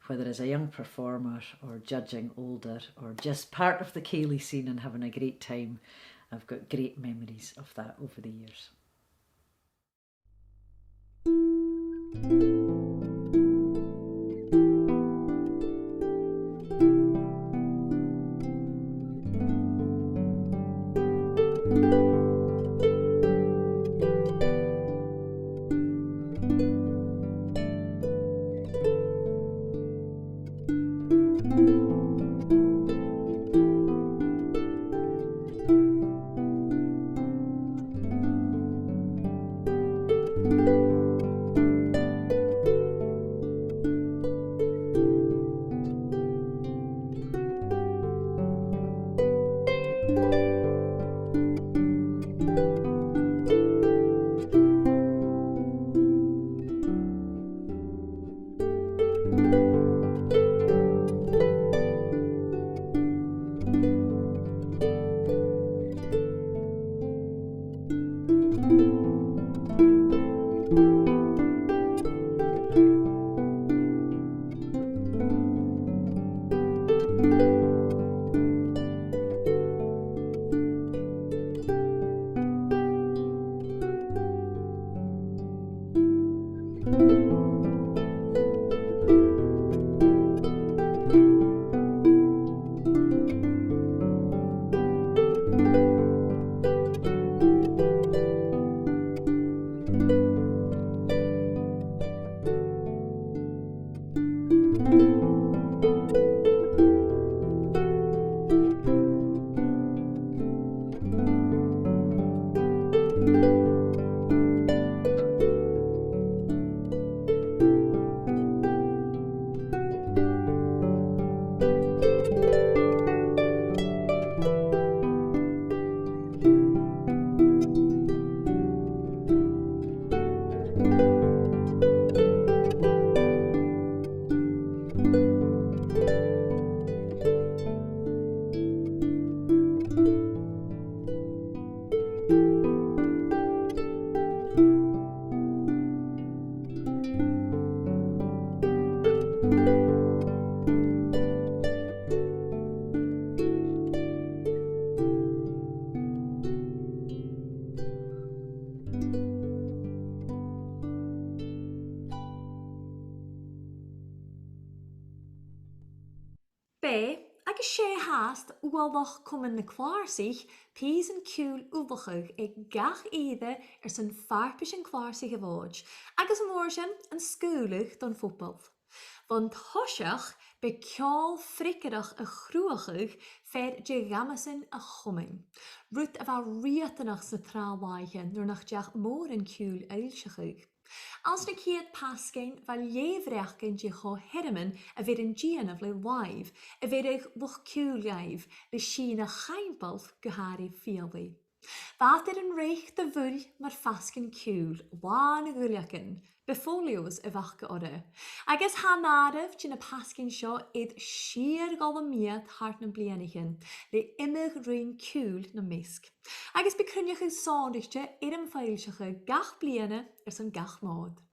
whether as a young performer or judging older or just part of the cèilidh scene and having a great time, I've got great memories of that over the years. E, agus 's e fhathast uallach Comann na Clàrsaich pìosan ciùil ullachadh aig gach ìre airson farpaisean clàrsaich a' Mhòid, agus an uair sin an sgaoileadh don phoball. Bhon toiseach, b' e ceòl freagarrach a chruthachadh fear de dh'amasan a' Chomainn, rud a bha riatanach sna tràth-làithean nuair nach deach mòran ciùil fhoillseachadh. Anns na ciad Pàisgean, bha leth-bhreacan de cho-shearmon a bh' air an dèanamh le làimh, a bheireadh luchd-ciùil dhaibh, le sìneadh chaimbeul gu h-àraidh fialaidh. Bha iad air an reic do bhuill mar phàisgean ciùil, làn dhuilleagan, bifolios a bh' aca orra. Agus tha an àireamh de na Pàisgean seo air sìor dhol am meud thar nam bliadhnaichean, le iomadh roinn ciùil nam measg. Agus bidh cruinneachadh sònraichte air am foillseachadh gach bliadhna airson gach Mòd.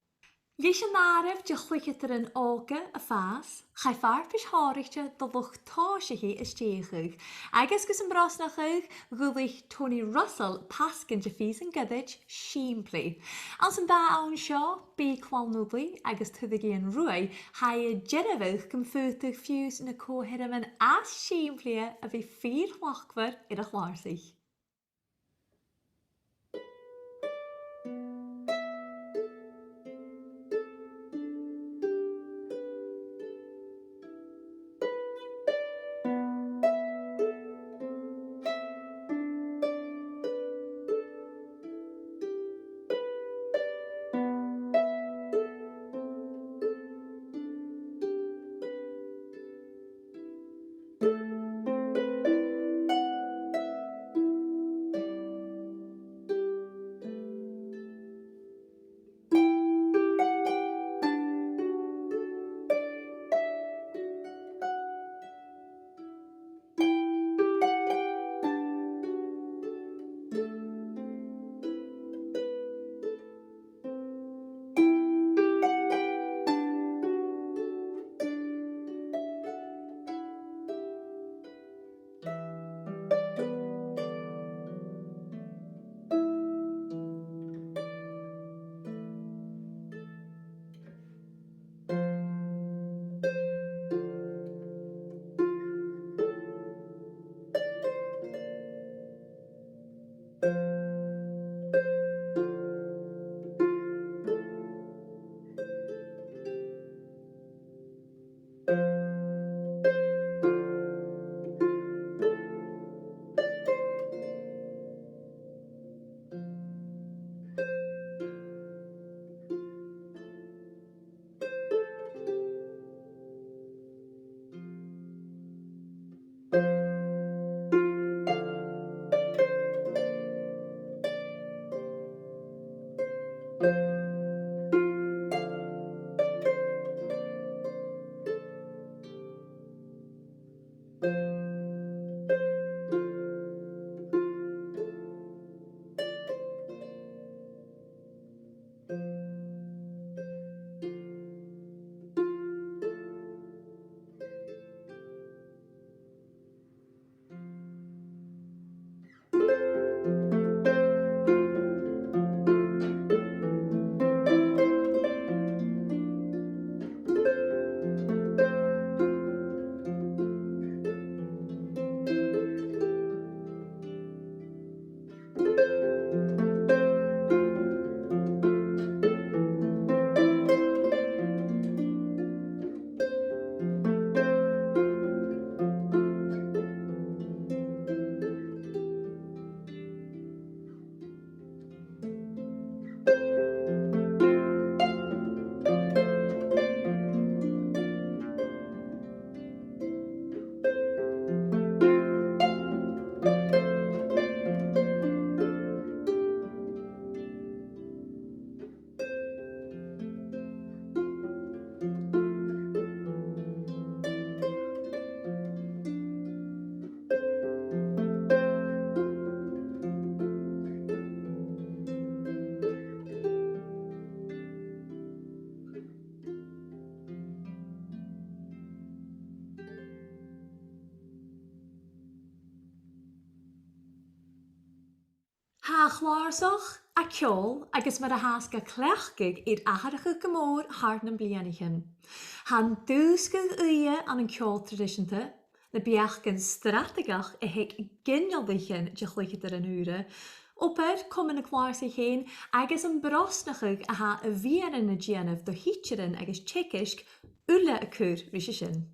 Leis an àireamh de chluicheadairean òga a' fàs, chaidh farpais shònraichte do luchd-tòiseachaidh a stèidheachadh, agus gus am brosnachadh, dh'ullaich Tony Russell pàisgean de phìosan goirid sìmplidh. Anns an dà àm seo, bidh Clann Ulaidh agus Tuireadh Iain Ruaidh, tha e dearbhadh gum faodadh fiù 's na co-shearmonan as sìmplidhe a bhith fìor thlachdmhor air a' chlàrsaich. Tha a' chlàrsach, a' ceòl agus mar a thathas ga cleachdadh air atharrachadh gu mòr thar nam bliadhnaichean. Tha an dùsgadh ùidh ann an ceòl traidiseanta, Na beachdan strataigeireachd a th' aig ginealaichean de chluicheadairean ùra, obair Comann na Clàrsaich fhèin agus am brosnachadh a tha a' bhliadhna a' dèanamh do thidsearan agus teagasg uile a' cur ris a sin.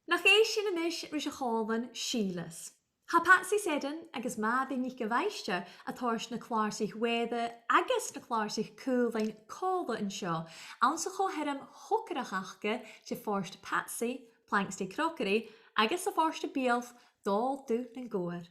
Nach èist sinn a-nis ris a' chòmhlan Sìleas. Tha Patsy Seddon agus Màiri NicAmhlaoich a' toirt na Clàrsaich Mhòra agus na Clàrsaich Chaolain còmhla an seo, anns a' cho-sheirm chòcaireachd aca de Phort Patsy, Planxty Crockery, agus a' phort a' Bheurla, Dòmhnall Dubh nan Gobhar.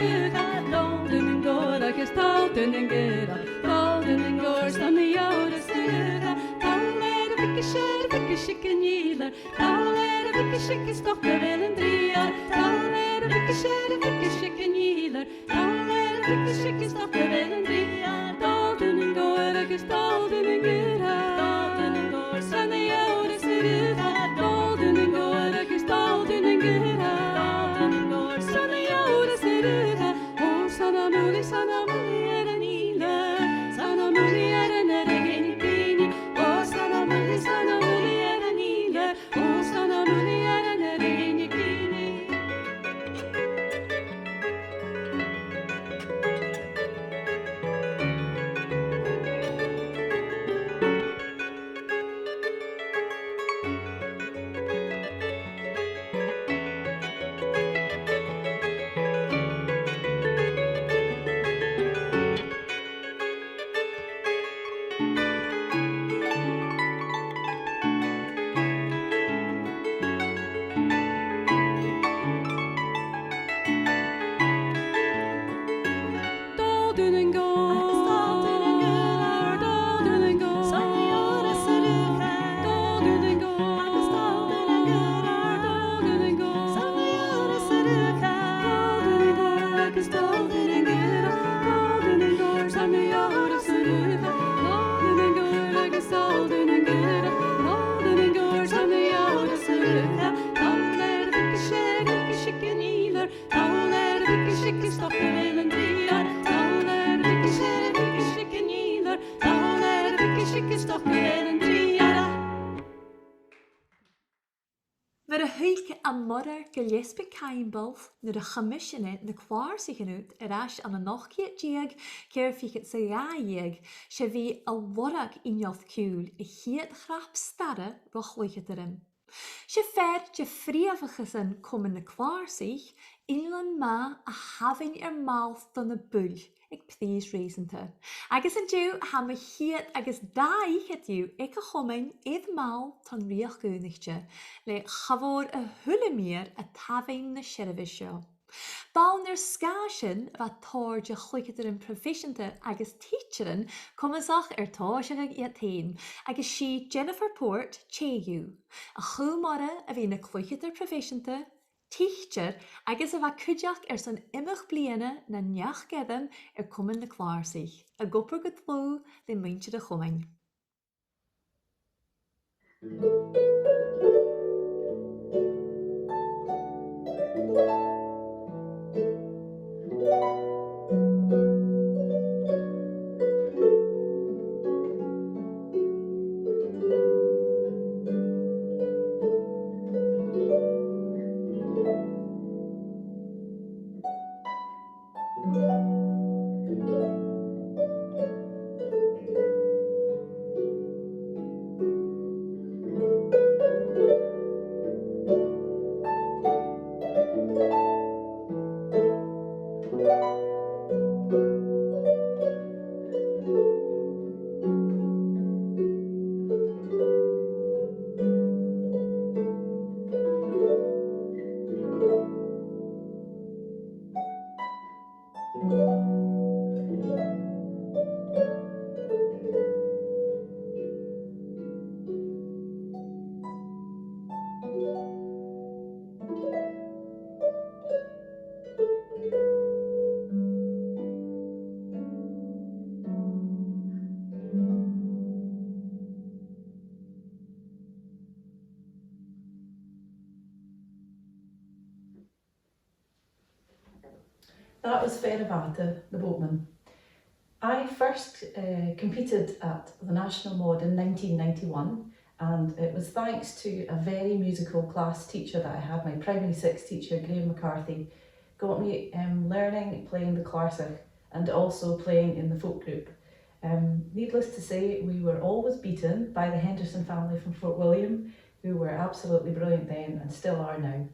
Dòmhnall Dubh nan Gobhar agus Dòmhnall Dubh nan Gobhar, Dòmhnall Dubh nan Gobhar, 's ann a gheibh iad an t-uallach. Talla air a' mhic is air a' mhic is aig an fhìdhlear, talla air a' mhic is aig an stoc a bheil an trì-ear, talla air a' mhic is air a' mhic is aig an fhìdhlear, talla air a' mhic is aig an stoc a bheil an trì-ear. Dòmhnall Dubh nan Gobhar agus Dòmhnall Dubh nan Gobhar, Dòmhnall Dubh nan Gobhar, 's ann a gheibh iad an t-uallach. Dòmhnall Dubh nan Gobhar agus Dòmhnall Dubh nan Gobhar, Dòmhnall Dubh nan Gobhar, 's ann a gheibh iad an t-uallach. Ò, 's ann am Muileach, 's ann am Muileach air an Ìlear, 's ann am Muileach air an Earra-ghaoithe. Ò, 's ann am Muileach, 's ann am Muileach air an Ìlear, ò, 's ann am Muileach air an Earra-ghaoithe. Dòmhnall Dubh nan Gobhar, Dòmhnall Dubh nan Gobhar, 's ann a gheibh iad an t-uallach. Dòmhnall Dubh nan Gobhar, Dòmhnall Dubh nan Gobhar, 's ann a gheibh iad an t-uallach. Dòmhnall Dubh nan Gobhar agus Dòmhnall Dubh nan Gobhar, Dòmhnall Dubh nan Gobhar, 's ann a gheibh iad an t-uallach. Dòmhnall Dubh nan Gobhar agus Dòmhnall Dubh nan Gobhar, Dòmhnall Dubh nan Gobhar, 's ann a gheibh iad an t-uallach. Talla air a' mhic is air a' mhic is aig an fhìdhlear, talla air a' mhic is aig an stoc a bheil an trì-ear, talla air a' mhic is air a' mhic is aig an fhìdhlear, talla air a' mhic is aig an stoc a bheil an trì-ear. Mar a thuig am Moireach Gilleasbaig Caimbeul nuair a choimisean e na clàrsaichean ud air ais ann an ochd ceud deug, ceithir fichead 's a dhà dheug, 's e bhith a' lorg inneal-ciùil a' chiad chnap-starra ro chluicheadairean. 'S e fear de phrìomhachasan Comann na Clàrsaich innealan math a thabhann air màl do na buill aig prìs reusanta. Agus an-diugh tha mu cheud agus dà fhichead dhiubh aig a' Chomainn air màl tron Rìoghachd Aonaichte, le chabhair a h-uile mìr a' tabhann na seirbheis seo. B' ann air sgàth sin a bha tòrr de chluicheadairean proifeiseanta agus tidsearan comasach air tòiseachadh iad fhèin, agus 's i Jennifer Port tè dhiubh, a' chùl-moire a bhith na cluicheadair proifeiseanta, tidsear agus a bha cuideachd airson iomadh bliadhna na neach-gairm air Comann na Clàrsaich, ag obair gu dlùth le muinntir a' Chomainn. That was Fear a' Bhàta, The Boatman. I first, uh, competed at the National Mòd in nineteen ninety-one, And it was thanks to a very musical class teacher that I had, my primary six teacher, Graham McCarthy, got me um, learning playing the clàrsach and also playing in the folk group. Um, needless to say, we were always beaten by the Henderson family from Fort William, who were absolutely brilliant then and still are now.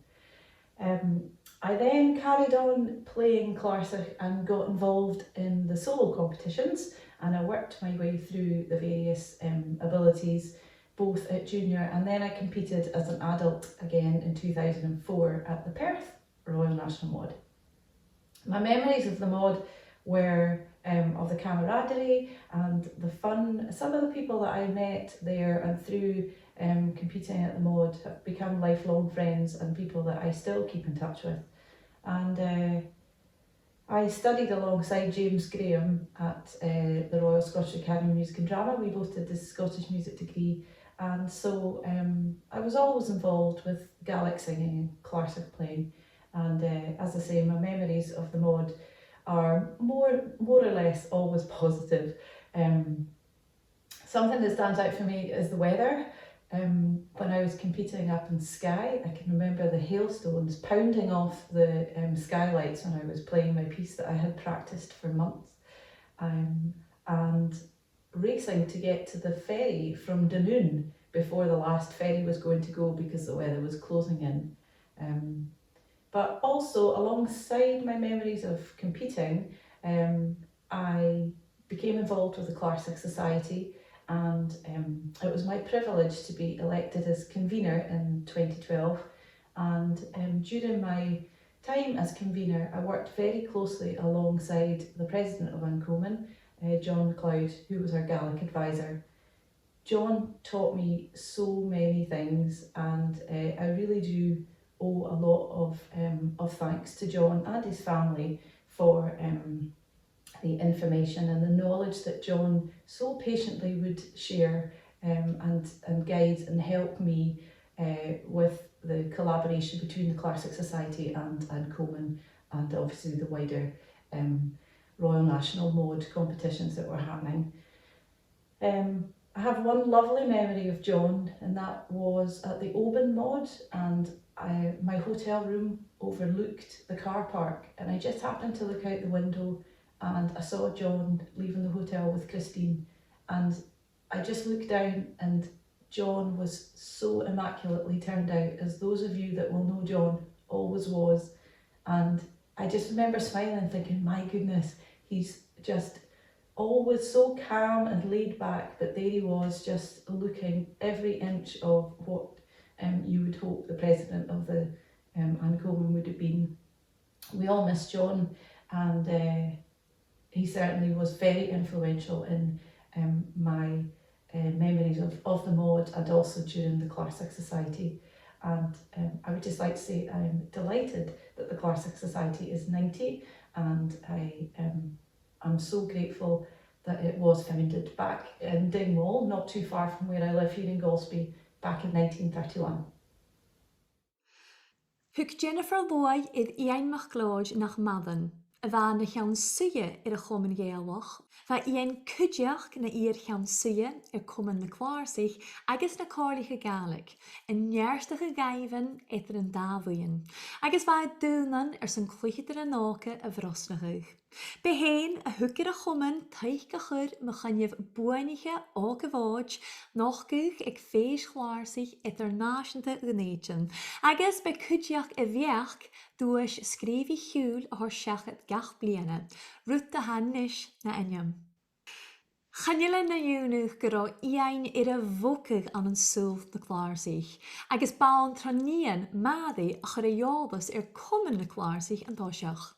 Um, I then carried on playing clàrsach and got involved in the solo competitions, and I worked my way through the various um, abilities, both at junior, and then I competed as an adult again in two thousand and four at the Perth Royal National Mòd. My memories of the Mòd were um, of the camaraderie and the fun. Some of the people that I met there and through um, competing at the Mòd have become lifelong friends and people that I still keep in touch with. And uh, I studied alongside James Graham at uh, the Royal Scottish Academy of Music and Drama. We both did the Scottish music degree, and so um, I was always involved with Gaelic singing and clàrsach playing. And uh, as I say, my memories of the Mòd are more more or less always positive. Um, something that stands out for me is the weather. Um, when I was competing up in Skye, I can remember the hailstones pounding off the um, skylights when I was playing my piece that I had practiced for months, um, and racing to get to the ferry from Dunoon before the last ferry was going to go because the weather was closing in. Um, but also, alongside my memories of competing, um, I became involved with the Clàrsach Society, and um, it was my privilege to be elected as convener in twenty twelve. And um, during my time as convener, I worked very closely alongside the president of An Comunn, uh, John MacLeod, who was our Gaelic advisor. John taught me so many things, and uh, I really do owe a lot of um, of thanks to John and his family for um, the information and the knowledge that John so patiently would share um, and and guide and help me uh, with the collaboration between the Clàrsach Society and An Comunn, and obviously the wider um, Royal National Mòd competitions that were happening. Um, I have one lovely memory of John, and that was at the Oban Mòd, and I, my hotel room overlooked the car park, and I just happened to look out the window, and I saw John leaving the hotel with Christine, and I just looked down, and John was so immaculately turned out, as those of you that will know John always was. And I just remember smiling and thinking, "My goodness, he's just always so calm and laid back," but there he was, just looking every inch of what um, you would hope the president of the um, An Comunn would have been. We all miss John, and uh, he certainly was very influential in um, my uh, memories of, of the Mòd and also during the Clàrsach Society. And um, I would just like to say I'm delighted that the Clàrsach Society is ninety, and I um, am so grateful that it was founded back in Dingwall, not too far from where I live here in Golspie, back in nineteen thirty-one. Thug Jennifer luaidh air Iain MacLeòid nach maireann, a bha na cheann-suidhe air a' Chomunn Ghàidhealach. Bha Iain cuideachd na fhìor cheann-suidhe air Comann na Clàrsaich agus na Comhairliche Gàidhlig, a' neartachadh dhaibhsan eadar an dà bhuidheann, agus bha e daonnan airson cluicheadairean òga a bhrosnachadh. B' e fhèin a thug air a' Chomann taic a chur mu choinneamh buainaiche òg a' Mhòid, nochdadh aig fèis chlàrsaich eadar-nàiseanta Dhùn Èideann, agus b' e cuideachd a bheachd duais sgrìobhaidh-chiùil a thoirt seachad gach bliadhna, rud a tha a-nis na ainm. Chan eil e na iongnadh gun robh Iain air a bhogadh ann an saoghal na clàrsaich, agus b' ann tro nighean, Màiri, a chuir e eòlas air Comann na Clàrsaich an toiseach.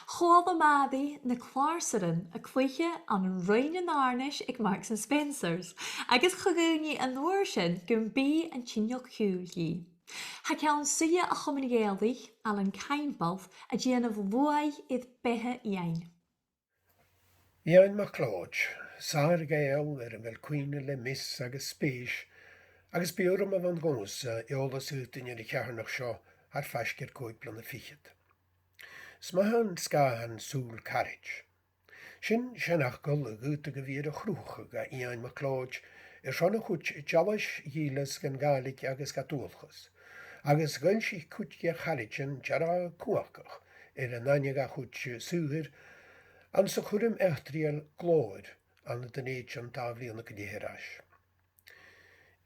Chuala Màiri na clàrsairean a' cluiche ann an Roinn an Àirnis aig Marks and Spencers, agus cho-dhùin i an uair sin gum biodh an t-inneal-ciùil dhi. Tha ceann-suidhe a' Chomainn Ghàidhealaich, Alan Caimbeul, a' dèanamh luaidh air beatha Iain. Iain MacLeòid, sàr-Ghàidheal air a bheil cuimhne le meas agus spèis, agus b' urrainn a bhith an gnothas eòlas fhaotainn air a' cheatharnach seo thar faisg air còig bliadhna fichead. 'S math an sgàthan sùil caraid. Sin seanfhacal a dh'fhaodadh a bhith air a chruthachadh do dh'Iain MacLeòid airson a chuid dealais dhìleas dhan Ghàidhlig agus dha dualchas, agus dh'fhoillsich cuid de charaidean dearg-chumhachdach air an aithne dha chuid saothair anns a' chuirm eachdraidheil Ghlòir ann an Dùn Èideann dà bhliadhna gu leth air ais.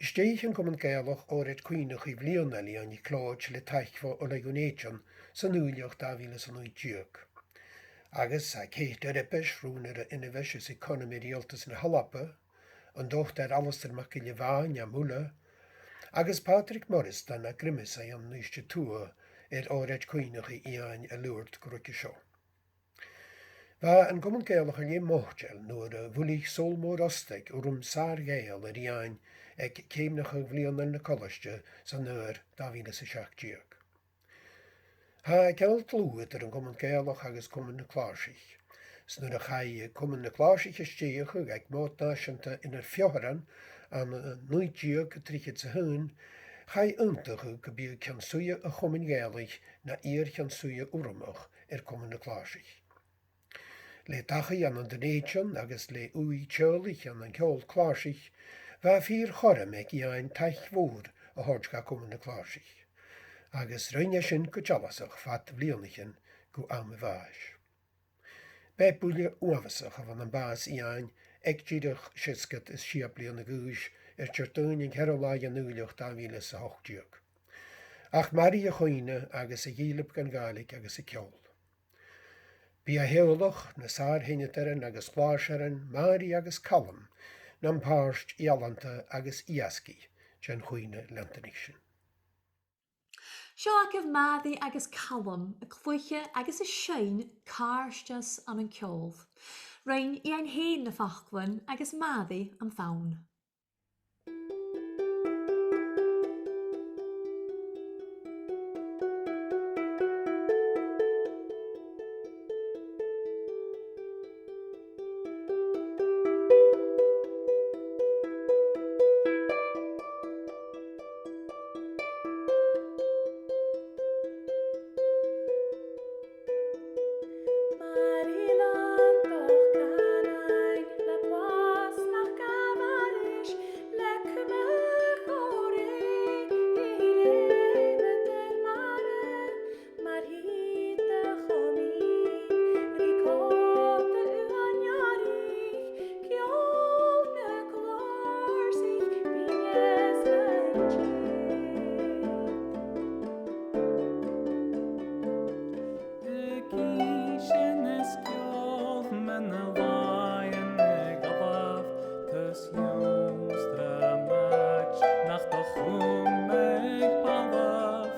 Stèidhich an Comunn Gàidhealach òraid cuimhneachaidh bhliadhnail Iain MhicLeòid le taic bho Oilthigh Dhùn Èideann san Iuchar dà mhìle 's a naoi deug. Agus tha Kate Erebes, Rùnaire Ionmhais is Economy Riaghaltas na h-Alba, an Dotair Alasdair MacGilleBhàin à Muile, agus Pàdraig Moireasdan à Griomasaigh ann an Uibhist a Tuath air òraid cuimhneachaidh Iain a' labhairt gu ruige seo. Bha an Comunn Gàidhealach air leth moiteil nuair a bhuilich Sabhal Mòr Ostaig urram sàr-Ghàidheal air Iain aig ceumnachadh bhliadhnail na colaiste san Iuchar dà mhìle 's a seachd deug. Tha ceangal dlùth eadar an Comunn Gàidhealach agus Comunn na Clàrsaich. 'S nuair a chaidh Comunn na Clàrsaich a stèidheachadh aig Mòd Nàiseanta Inbhir Pheofharain ann an naoi deug trithead 's a h-aon, chaidh aontachadh gum biodh ceann-suidhe a' Chomuinn Ghàidhealaich na iar-cheann-suidhe urramach air Comunn na Clàrsaich. Le dachaigh ann an Dùn Èideann agus le ùidh teaghlaich ann an ceòl clàrsaich, bha fìor chothrom aig Iain taic mhòr a thoirt dha Comunn na Clàrsaich, agus rinn e sin gu dealasach fad bhliadhnaichean gu àm a bhàis. B' e buille uabhasach a bh' ann am bàs Iain aig dìreach seasgad is sia bliadhna a dh'aois air Diardaoin an ceathramh latha dhen Iuchar dà mhìle 's a h-ochd deug. Ach mharaich a chuimhne agus a dhìleab dhan Ghàidhlig agus a ceòl. Bidh e eòlach na sàr-sheinneadairean agus clàrsairean, Màiri agus Calum, nam pàirt ealanta agus èasgaidh den chuimhne leantainich sin. Seo agaibh Màiri agus Calum a' cluiche agus a' seinn Càirdeas ann an ceòl. Rinn Iain fhèin na faclan agus Màiri am fonn. Mar a lean do chànain le blas nach gabh aithris, le cumadh chòmhraidh ri leumadar mara, mar thìde a' chomainn ri còta uain earraich, ceòl na clàrsaich, binn' às an t-sìde. Ag innse na sgeòil mu na làithean a dh'fhalbh, tus ionnstramaid nach do chumadh balbh,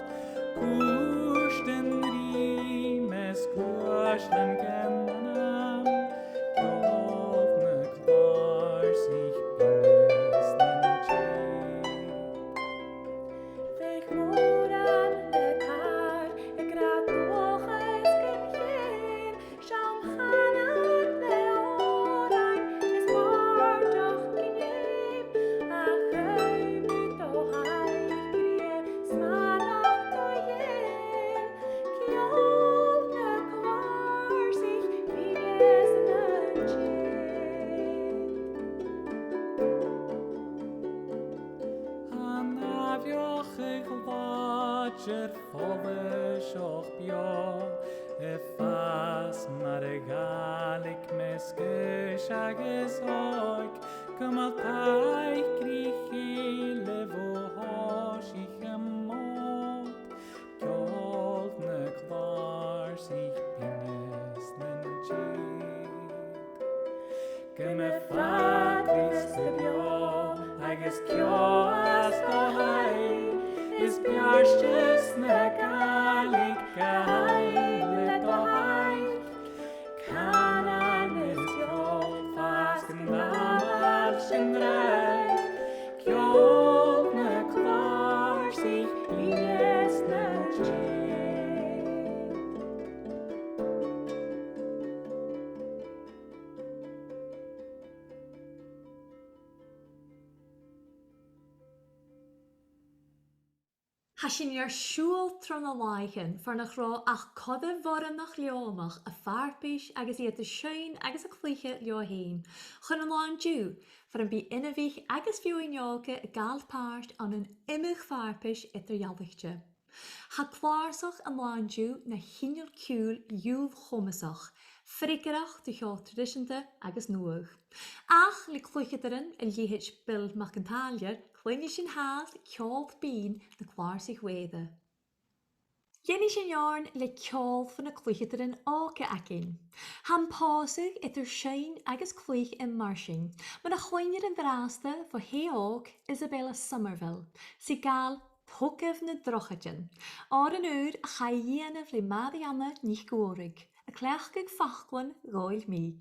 cùirt an rìgh mas cuairtean gan ainm, ceòl na clàrsaich, binn' às an t-sìde. Bheadh mòran le tàir ag ràdh dualchas gun cheum, seann chànan le òrain is bàrdachd gun fheum, ach gabh do thaic, grian 's màireach do dhèidh, ceòl na clàrsaich, binn' às an t-sìde. An aimhreit làidir follaiseach beò, a' fàs mar a' Ghàidhlig mas gaois agus òig, cumail taic ri chèile bho thoiseach am Mòd, ceòl na clàrsaich, binn' às an t-sìde. Gum bi fad is gu beò agus ceò às do thaigh, is beartas na Gàidhlig ga sheinn le do thaic, cànan is ceòl fàs gun àm às an tràigh, ceòl na clàrsaich, binn' às an t-sìde. Tha sinn air siubhal tro na làithean far nach robh ach coire bhoireannach leòmach a' farpais agus iad a' seinn agus a' cluiche leotha fhèin. Chun an là an-diugh, far am bi inbhich agus feadhainn òga a' gabhail pàirt ann an iomadh farpais eadar-dhealaichte. Tha clàrsach an là an-diugh na chinneal-ciùil iùl-chomasach, freagarrach do cheòl traidiseanta agus nuadh. Ach le cluicheadairean a leithid Bill Mac an Tàilleir, cluinnidh sinn fhathast ceòl binn na clàrsach mhòra. Dhèanadh sinn oirnn le ceòl bho na cluicheadairean òga againn. Tha am pòsadh eadar seinn agus cluich am mar sin, mar a chluinnear an-dràsta bho shè òg Isabella Somerville, 's i a' gabhail Togaibh na Drochaidean, òran ùr a chaidh a dhèanamh le Màiri Anna NicMhòraig, a' cleachdadh faclan Dhòmhnaill Mhìg.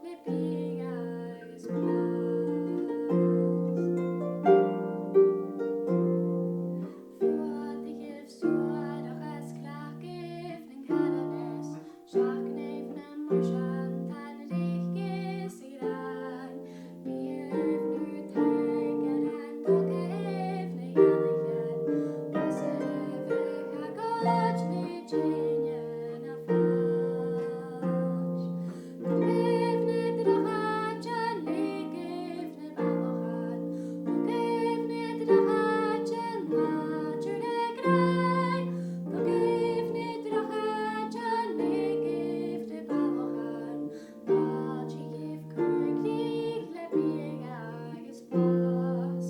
Le biadh agus blas. Fuadaibh suarach is cleachdaibh nan cànanas, seachnaibh na marsan, tha an rìoghachd sa ghràin. Bithibh nur taigearachd, togaibh na ghealaichean, blasaichean a' ghoid le teine na fàilte. Togaibh na drochaidean, leagaibh na bhalachan. Togaibh na drochaidean, làidir le gràdh. Togaibh na drochaidean, leagaibh na bhalachan. Fàiltichibh còig-deug le biadh agus blas.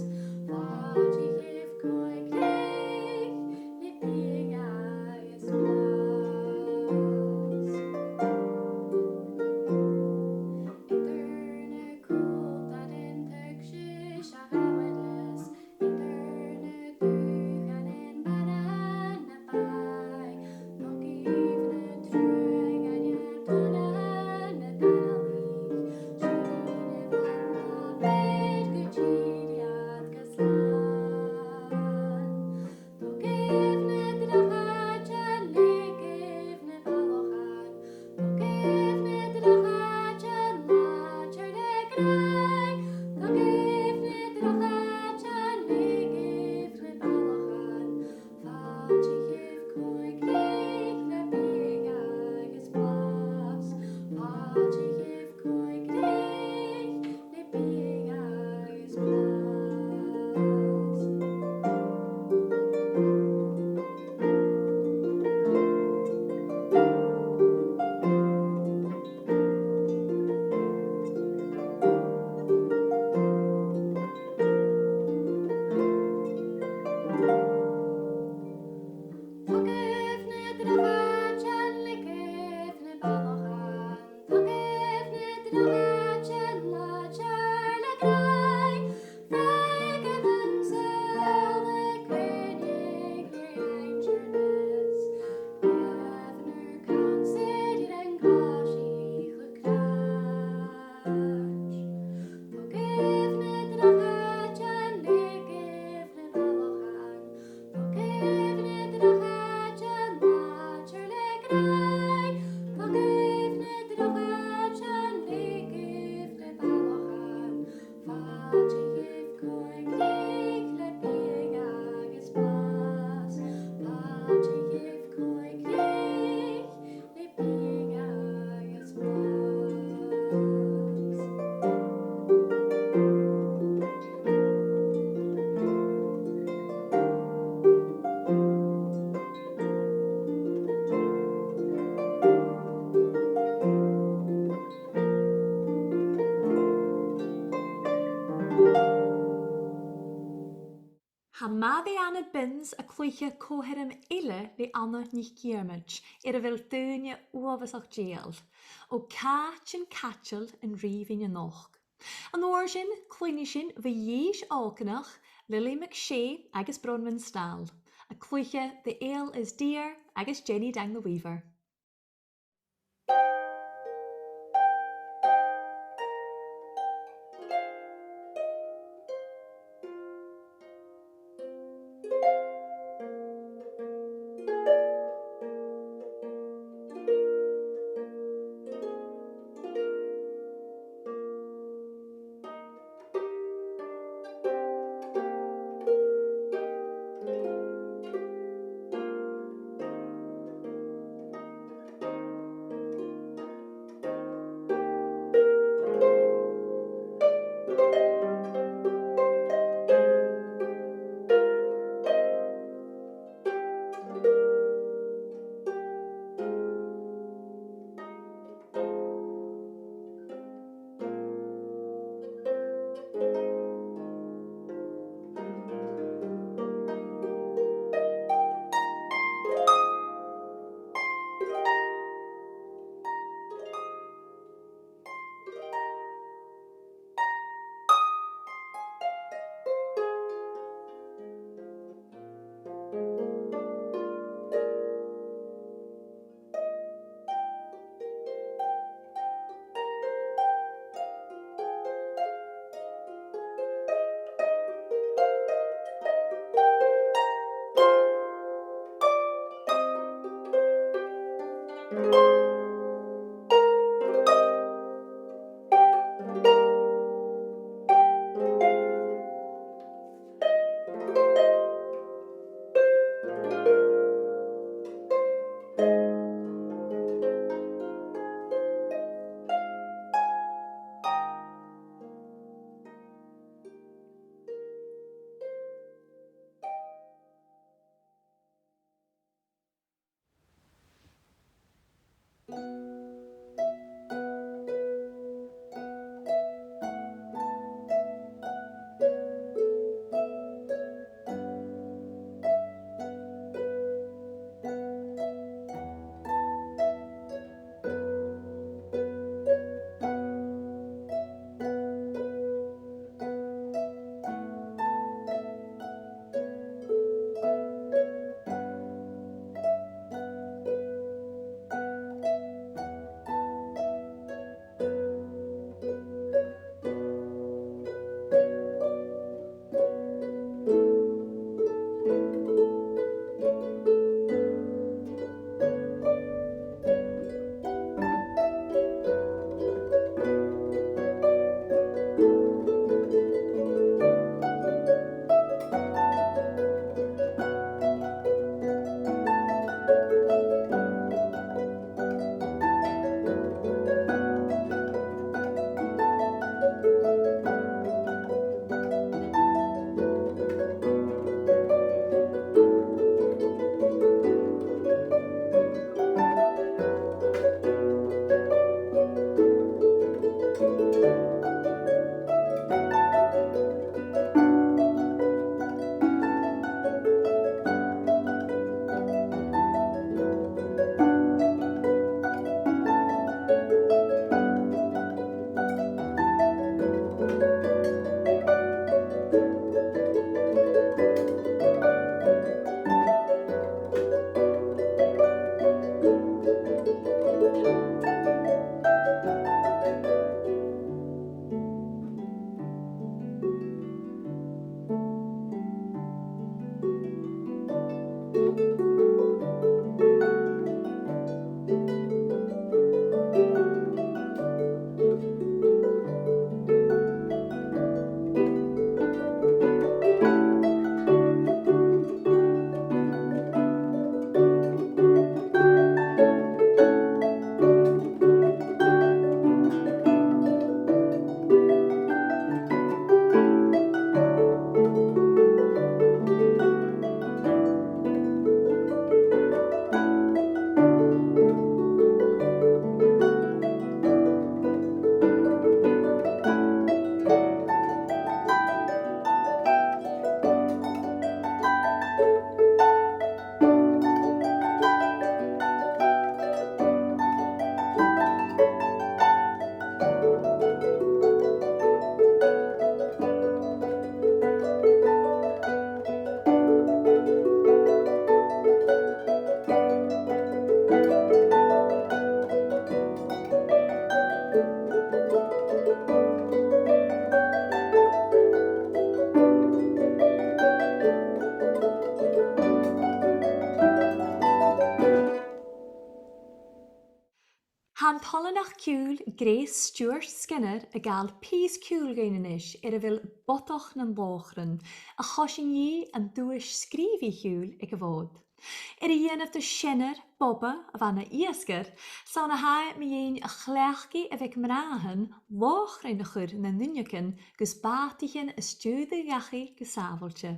Fàiltichibh còig-deug le biadh agus blas. Eadar na cùltaran tuigse 's a' ghabhail is, eadar na dùthchannan bàrr na bàigh, togaibh na truaghain, tòrr na danaich, sìnibh an là-breith gu tìr iad gu slàn. Togaibh na drochaidean, leagaibh na bhalachan. Togaibh na drochaidean, làidir le gràdh. Togaibh na drochaidean, leagaibh na bhalachan. Fàiltichibh còig-deug le biadh agus blas. Fàiltichibh còig-deug le biadh agus blas. Tha Màiri Anna Binns a' cluiche co-sheirm eile le Anna NicDhiarmaid, air a bheil daoine uabhasach dèidheil. O càit an cadal an rìbhinn a-nochd? An uair sin, cluinnidh sinn bho dhithis òganach, Lily McShea agus Bronwyn Stahl, a' cluiche The Ale is Dear agus Jenny Dang the Weaver. ciùil Grace Stewart Skinner a' gabhail pìos ciùil dhuinn a-nis air a bheil Bodach nan Lòchran, a choisinn dhi an duais sgrìobhaidh ciùil aig a' Mhòd. Air a dhèanamh do sheanair Boba a bha na iasgair, 's ann a tha e mu dheidhinn a chleachdaidh a bhith aig mnathan lòchrain a chur nan uinneagan gus bàtaichean a stiùireadh dhachaigh gu sàbhailte.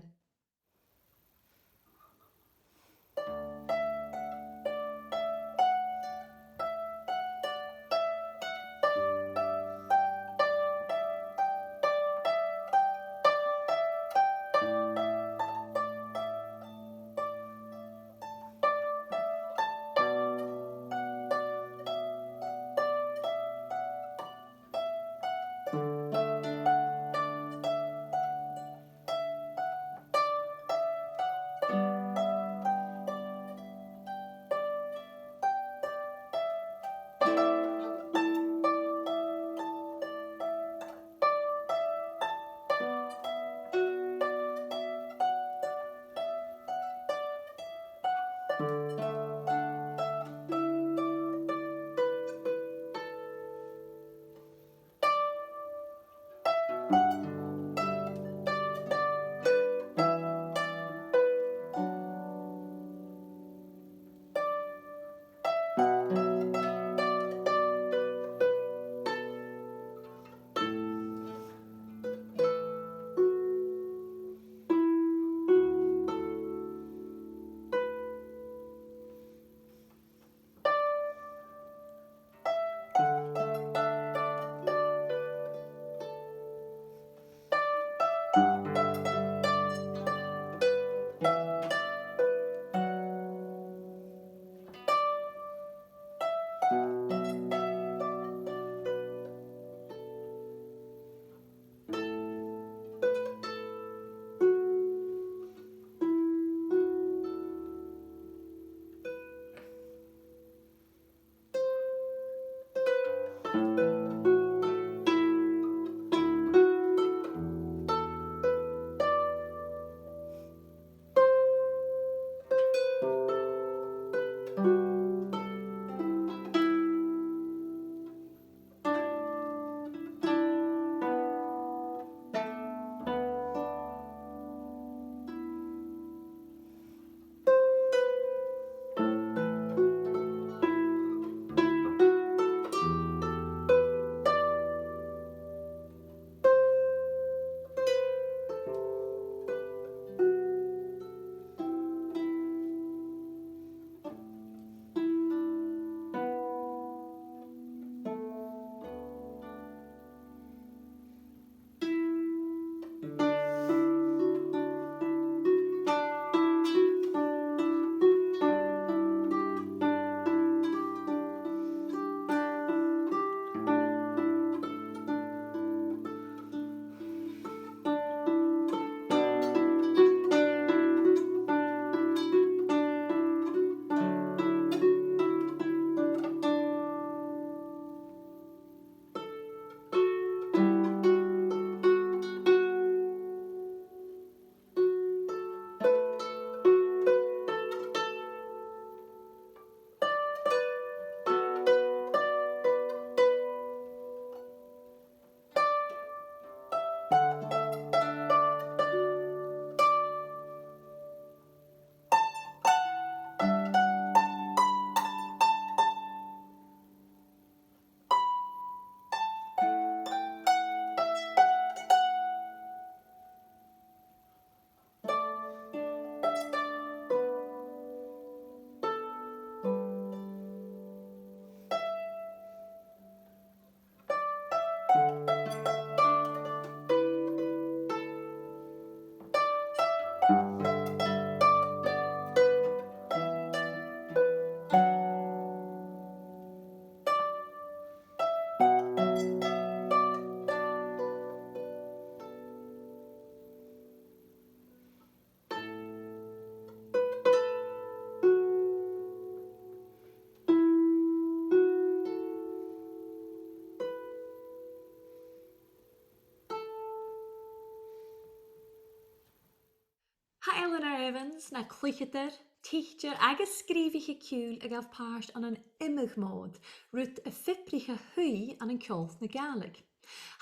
Tha Eleanor Evans na cluicheadair tidsear agus sgrìobhaiche ciùil a ghabh pàirt ann an iomadh mòd, rud a phioblaich a thaobh ann an ceòl na Gàidhlig.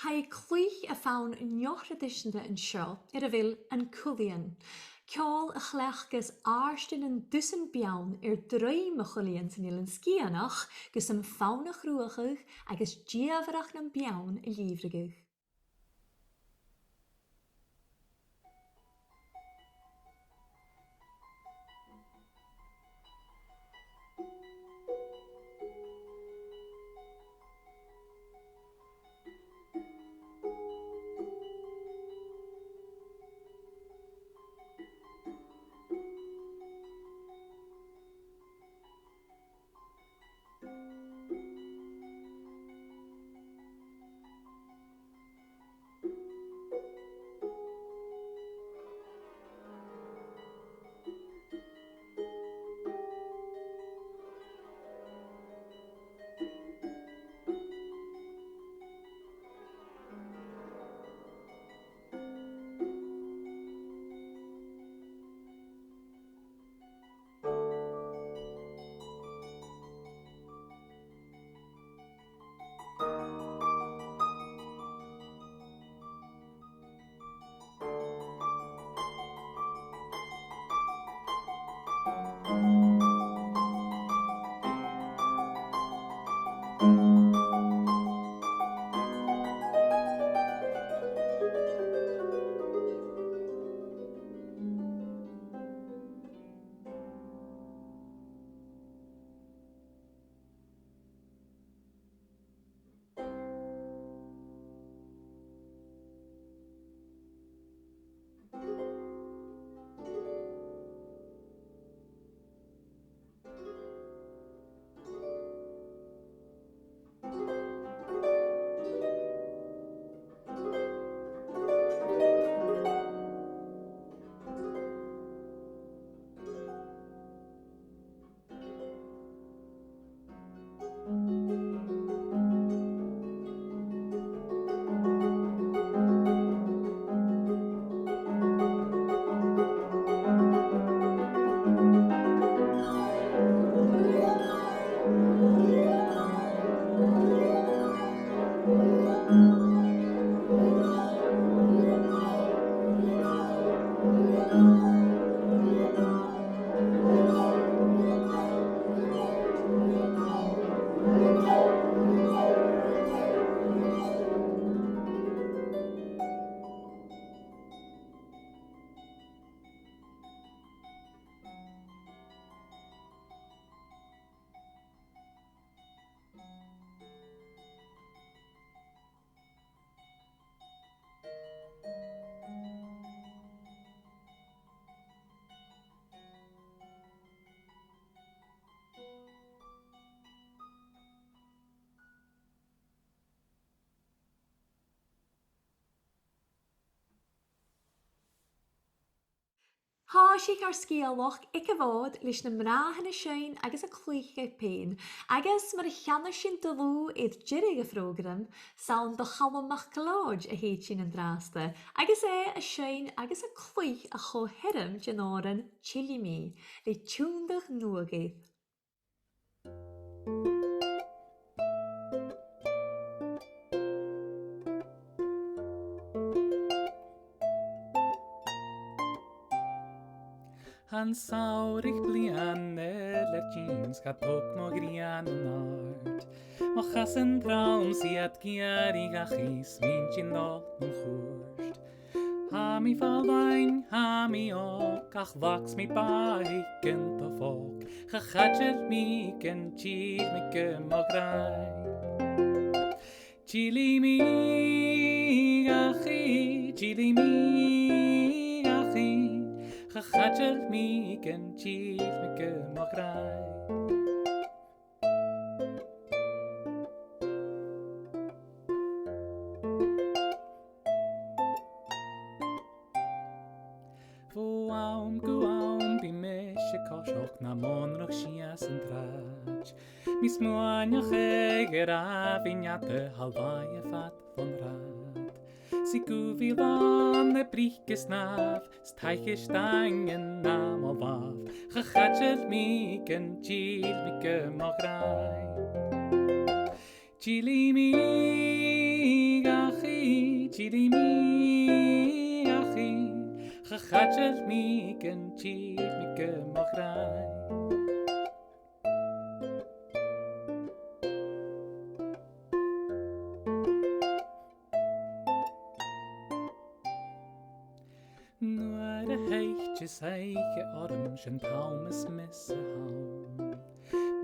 Tha e a' cluich am fonn neo-thraidiseanta an seo air a bheil An Cuilithionn. Ceòl a chleachdas àirde nan dusan beann air druim a' Chuilithionn san Eilean Sgitheanach gus am fonn a chruthachadh agus dìomhaireachd nam beann a lìbhrigeadh. Thòisich ar sgeulachd aig a' Mhòd leis na mnathan a' seinn agus a' cluich dhaibh fhèin, agus mar a cheannaich sinn dlùth air deireadh a' phrògraim, 's ann do Chaluim MacLeòid a thèid sinn an-dràsta, agus e a' seinn agus a' cluich a' cho-sheirm den òran Tillidh Mi, le tionndadh nuadh air. Tha an samhradh bliadhna air leth-cheud 's cha tog mo ghrian an-àird. Mo chasan trom 's iad ag iarraidh dhachaigh 's mi a' dol mun cuairt. Tha mi fallain, tha mi òg, ach lags mi bàidh gun do phòg. Cha chaidil mi gun till mi gu mo ghràidh. Tillidh mi dhachaigh, tillidh mi dhachaigh. Cha chaidil mi gun till mi gu mo ghràidh. Bho àm gu àm bidh mise a' coiseachd nam mònrach sìos an t-sràid. Mi a' smaoineachadh air a' bhìdeag a tha laighe fad bhon rathad. 'S Dìg gu bhith làn le bric is snàmh, 's taic is staing an àm a làmh, cha chaideil mi gun dìl mi gu mo ghràidh. Dìlidh mi dhachaigh, dìlidh mi dhachaigh, cha chaideil mi gun dìl mi gu mo ghràidh. Nuair a thèid is oidhche orm, 's e an t-àm as miosa a th' ann.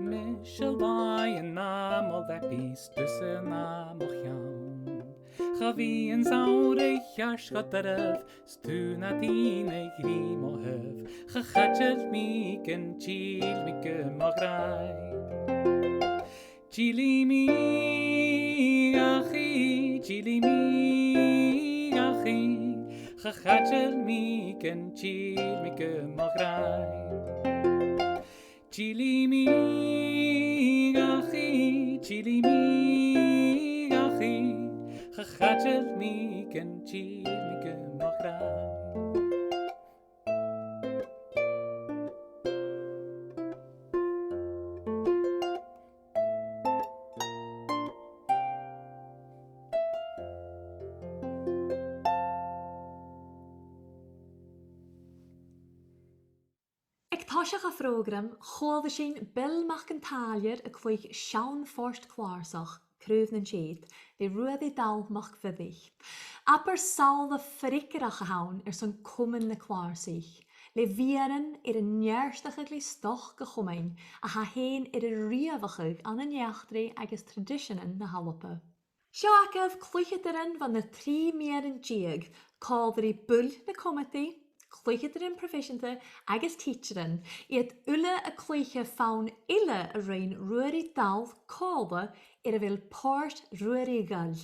Mise làithean àm mo leabaidh, 's tusa an àm mo cheann. Cha bhi an samhradh cheart cho doirbh, 's tu nad aon a ghrìomadh, cha chaideil mi gun dìl mi gu mo ghràidh. Dìlidh mi dhachaigh, dìlidh mi dhachaigh, cha chaideil mi gun dìl mi gu mo ghràidh. Dìlidh mi dhachaigh, dìlidh mi dhachaigh, cha chaideil mi gun dìl mi gu mo ghràidh. Aig toiseach a' phrògraim, chuala sinn Bill Mac an Tàilleir a' cluich Seann Phort Chlàrsach, Craobh nan Tìr, le Ruairidh Dall MacBhioraich. Abair samhla freagarrach a th' ann airson Comann na Clàrsaich, le bhioran air an neartachadh le stoc a' Chomainn a tha fhèin air a rìomhachadh ann an eachdraidh agus traidiseanan na h-Alba. Seo agaibh cluicheadairean bho na trì meadhanan deug, còmhla ri buill na comataidh, cluicheadairean proifeiseanta agus tidsearan, iad uile a' cluich fonn eile a rinn Ruairidh Dall còmhla air a bheil Port Ruairidh Dhall.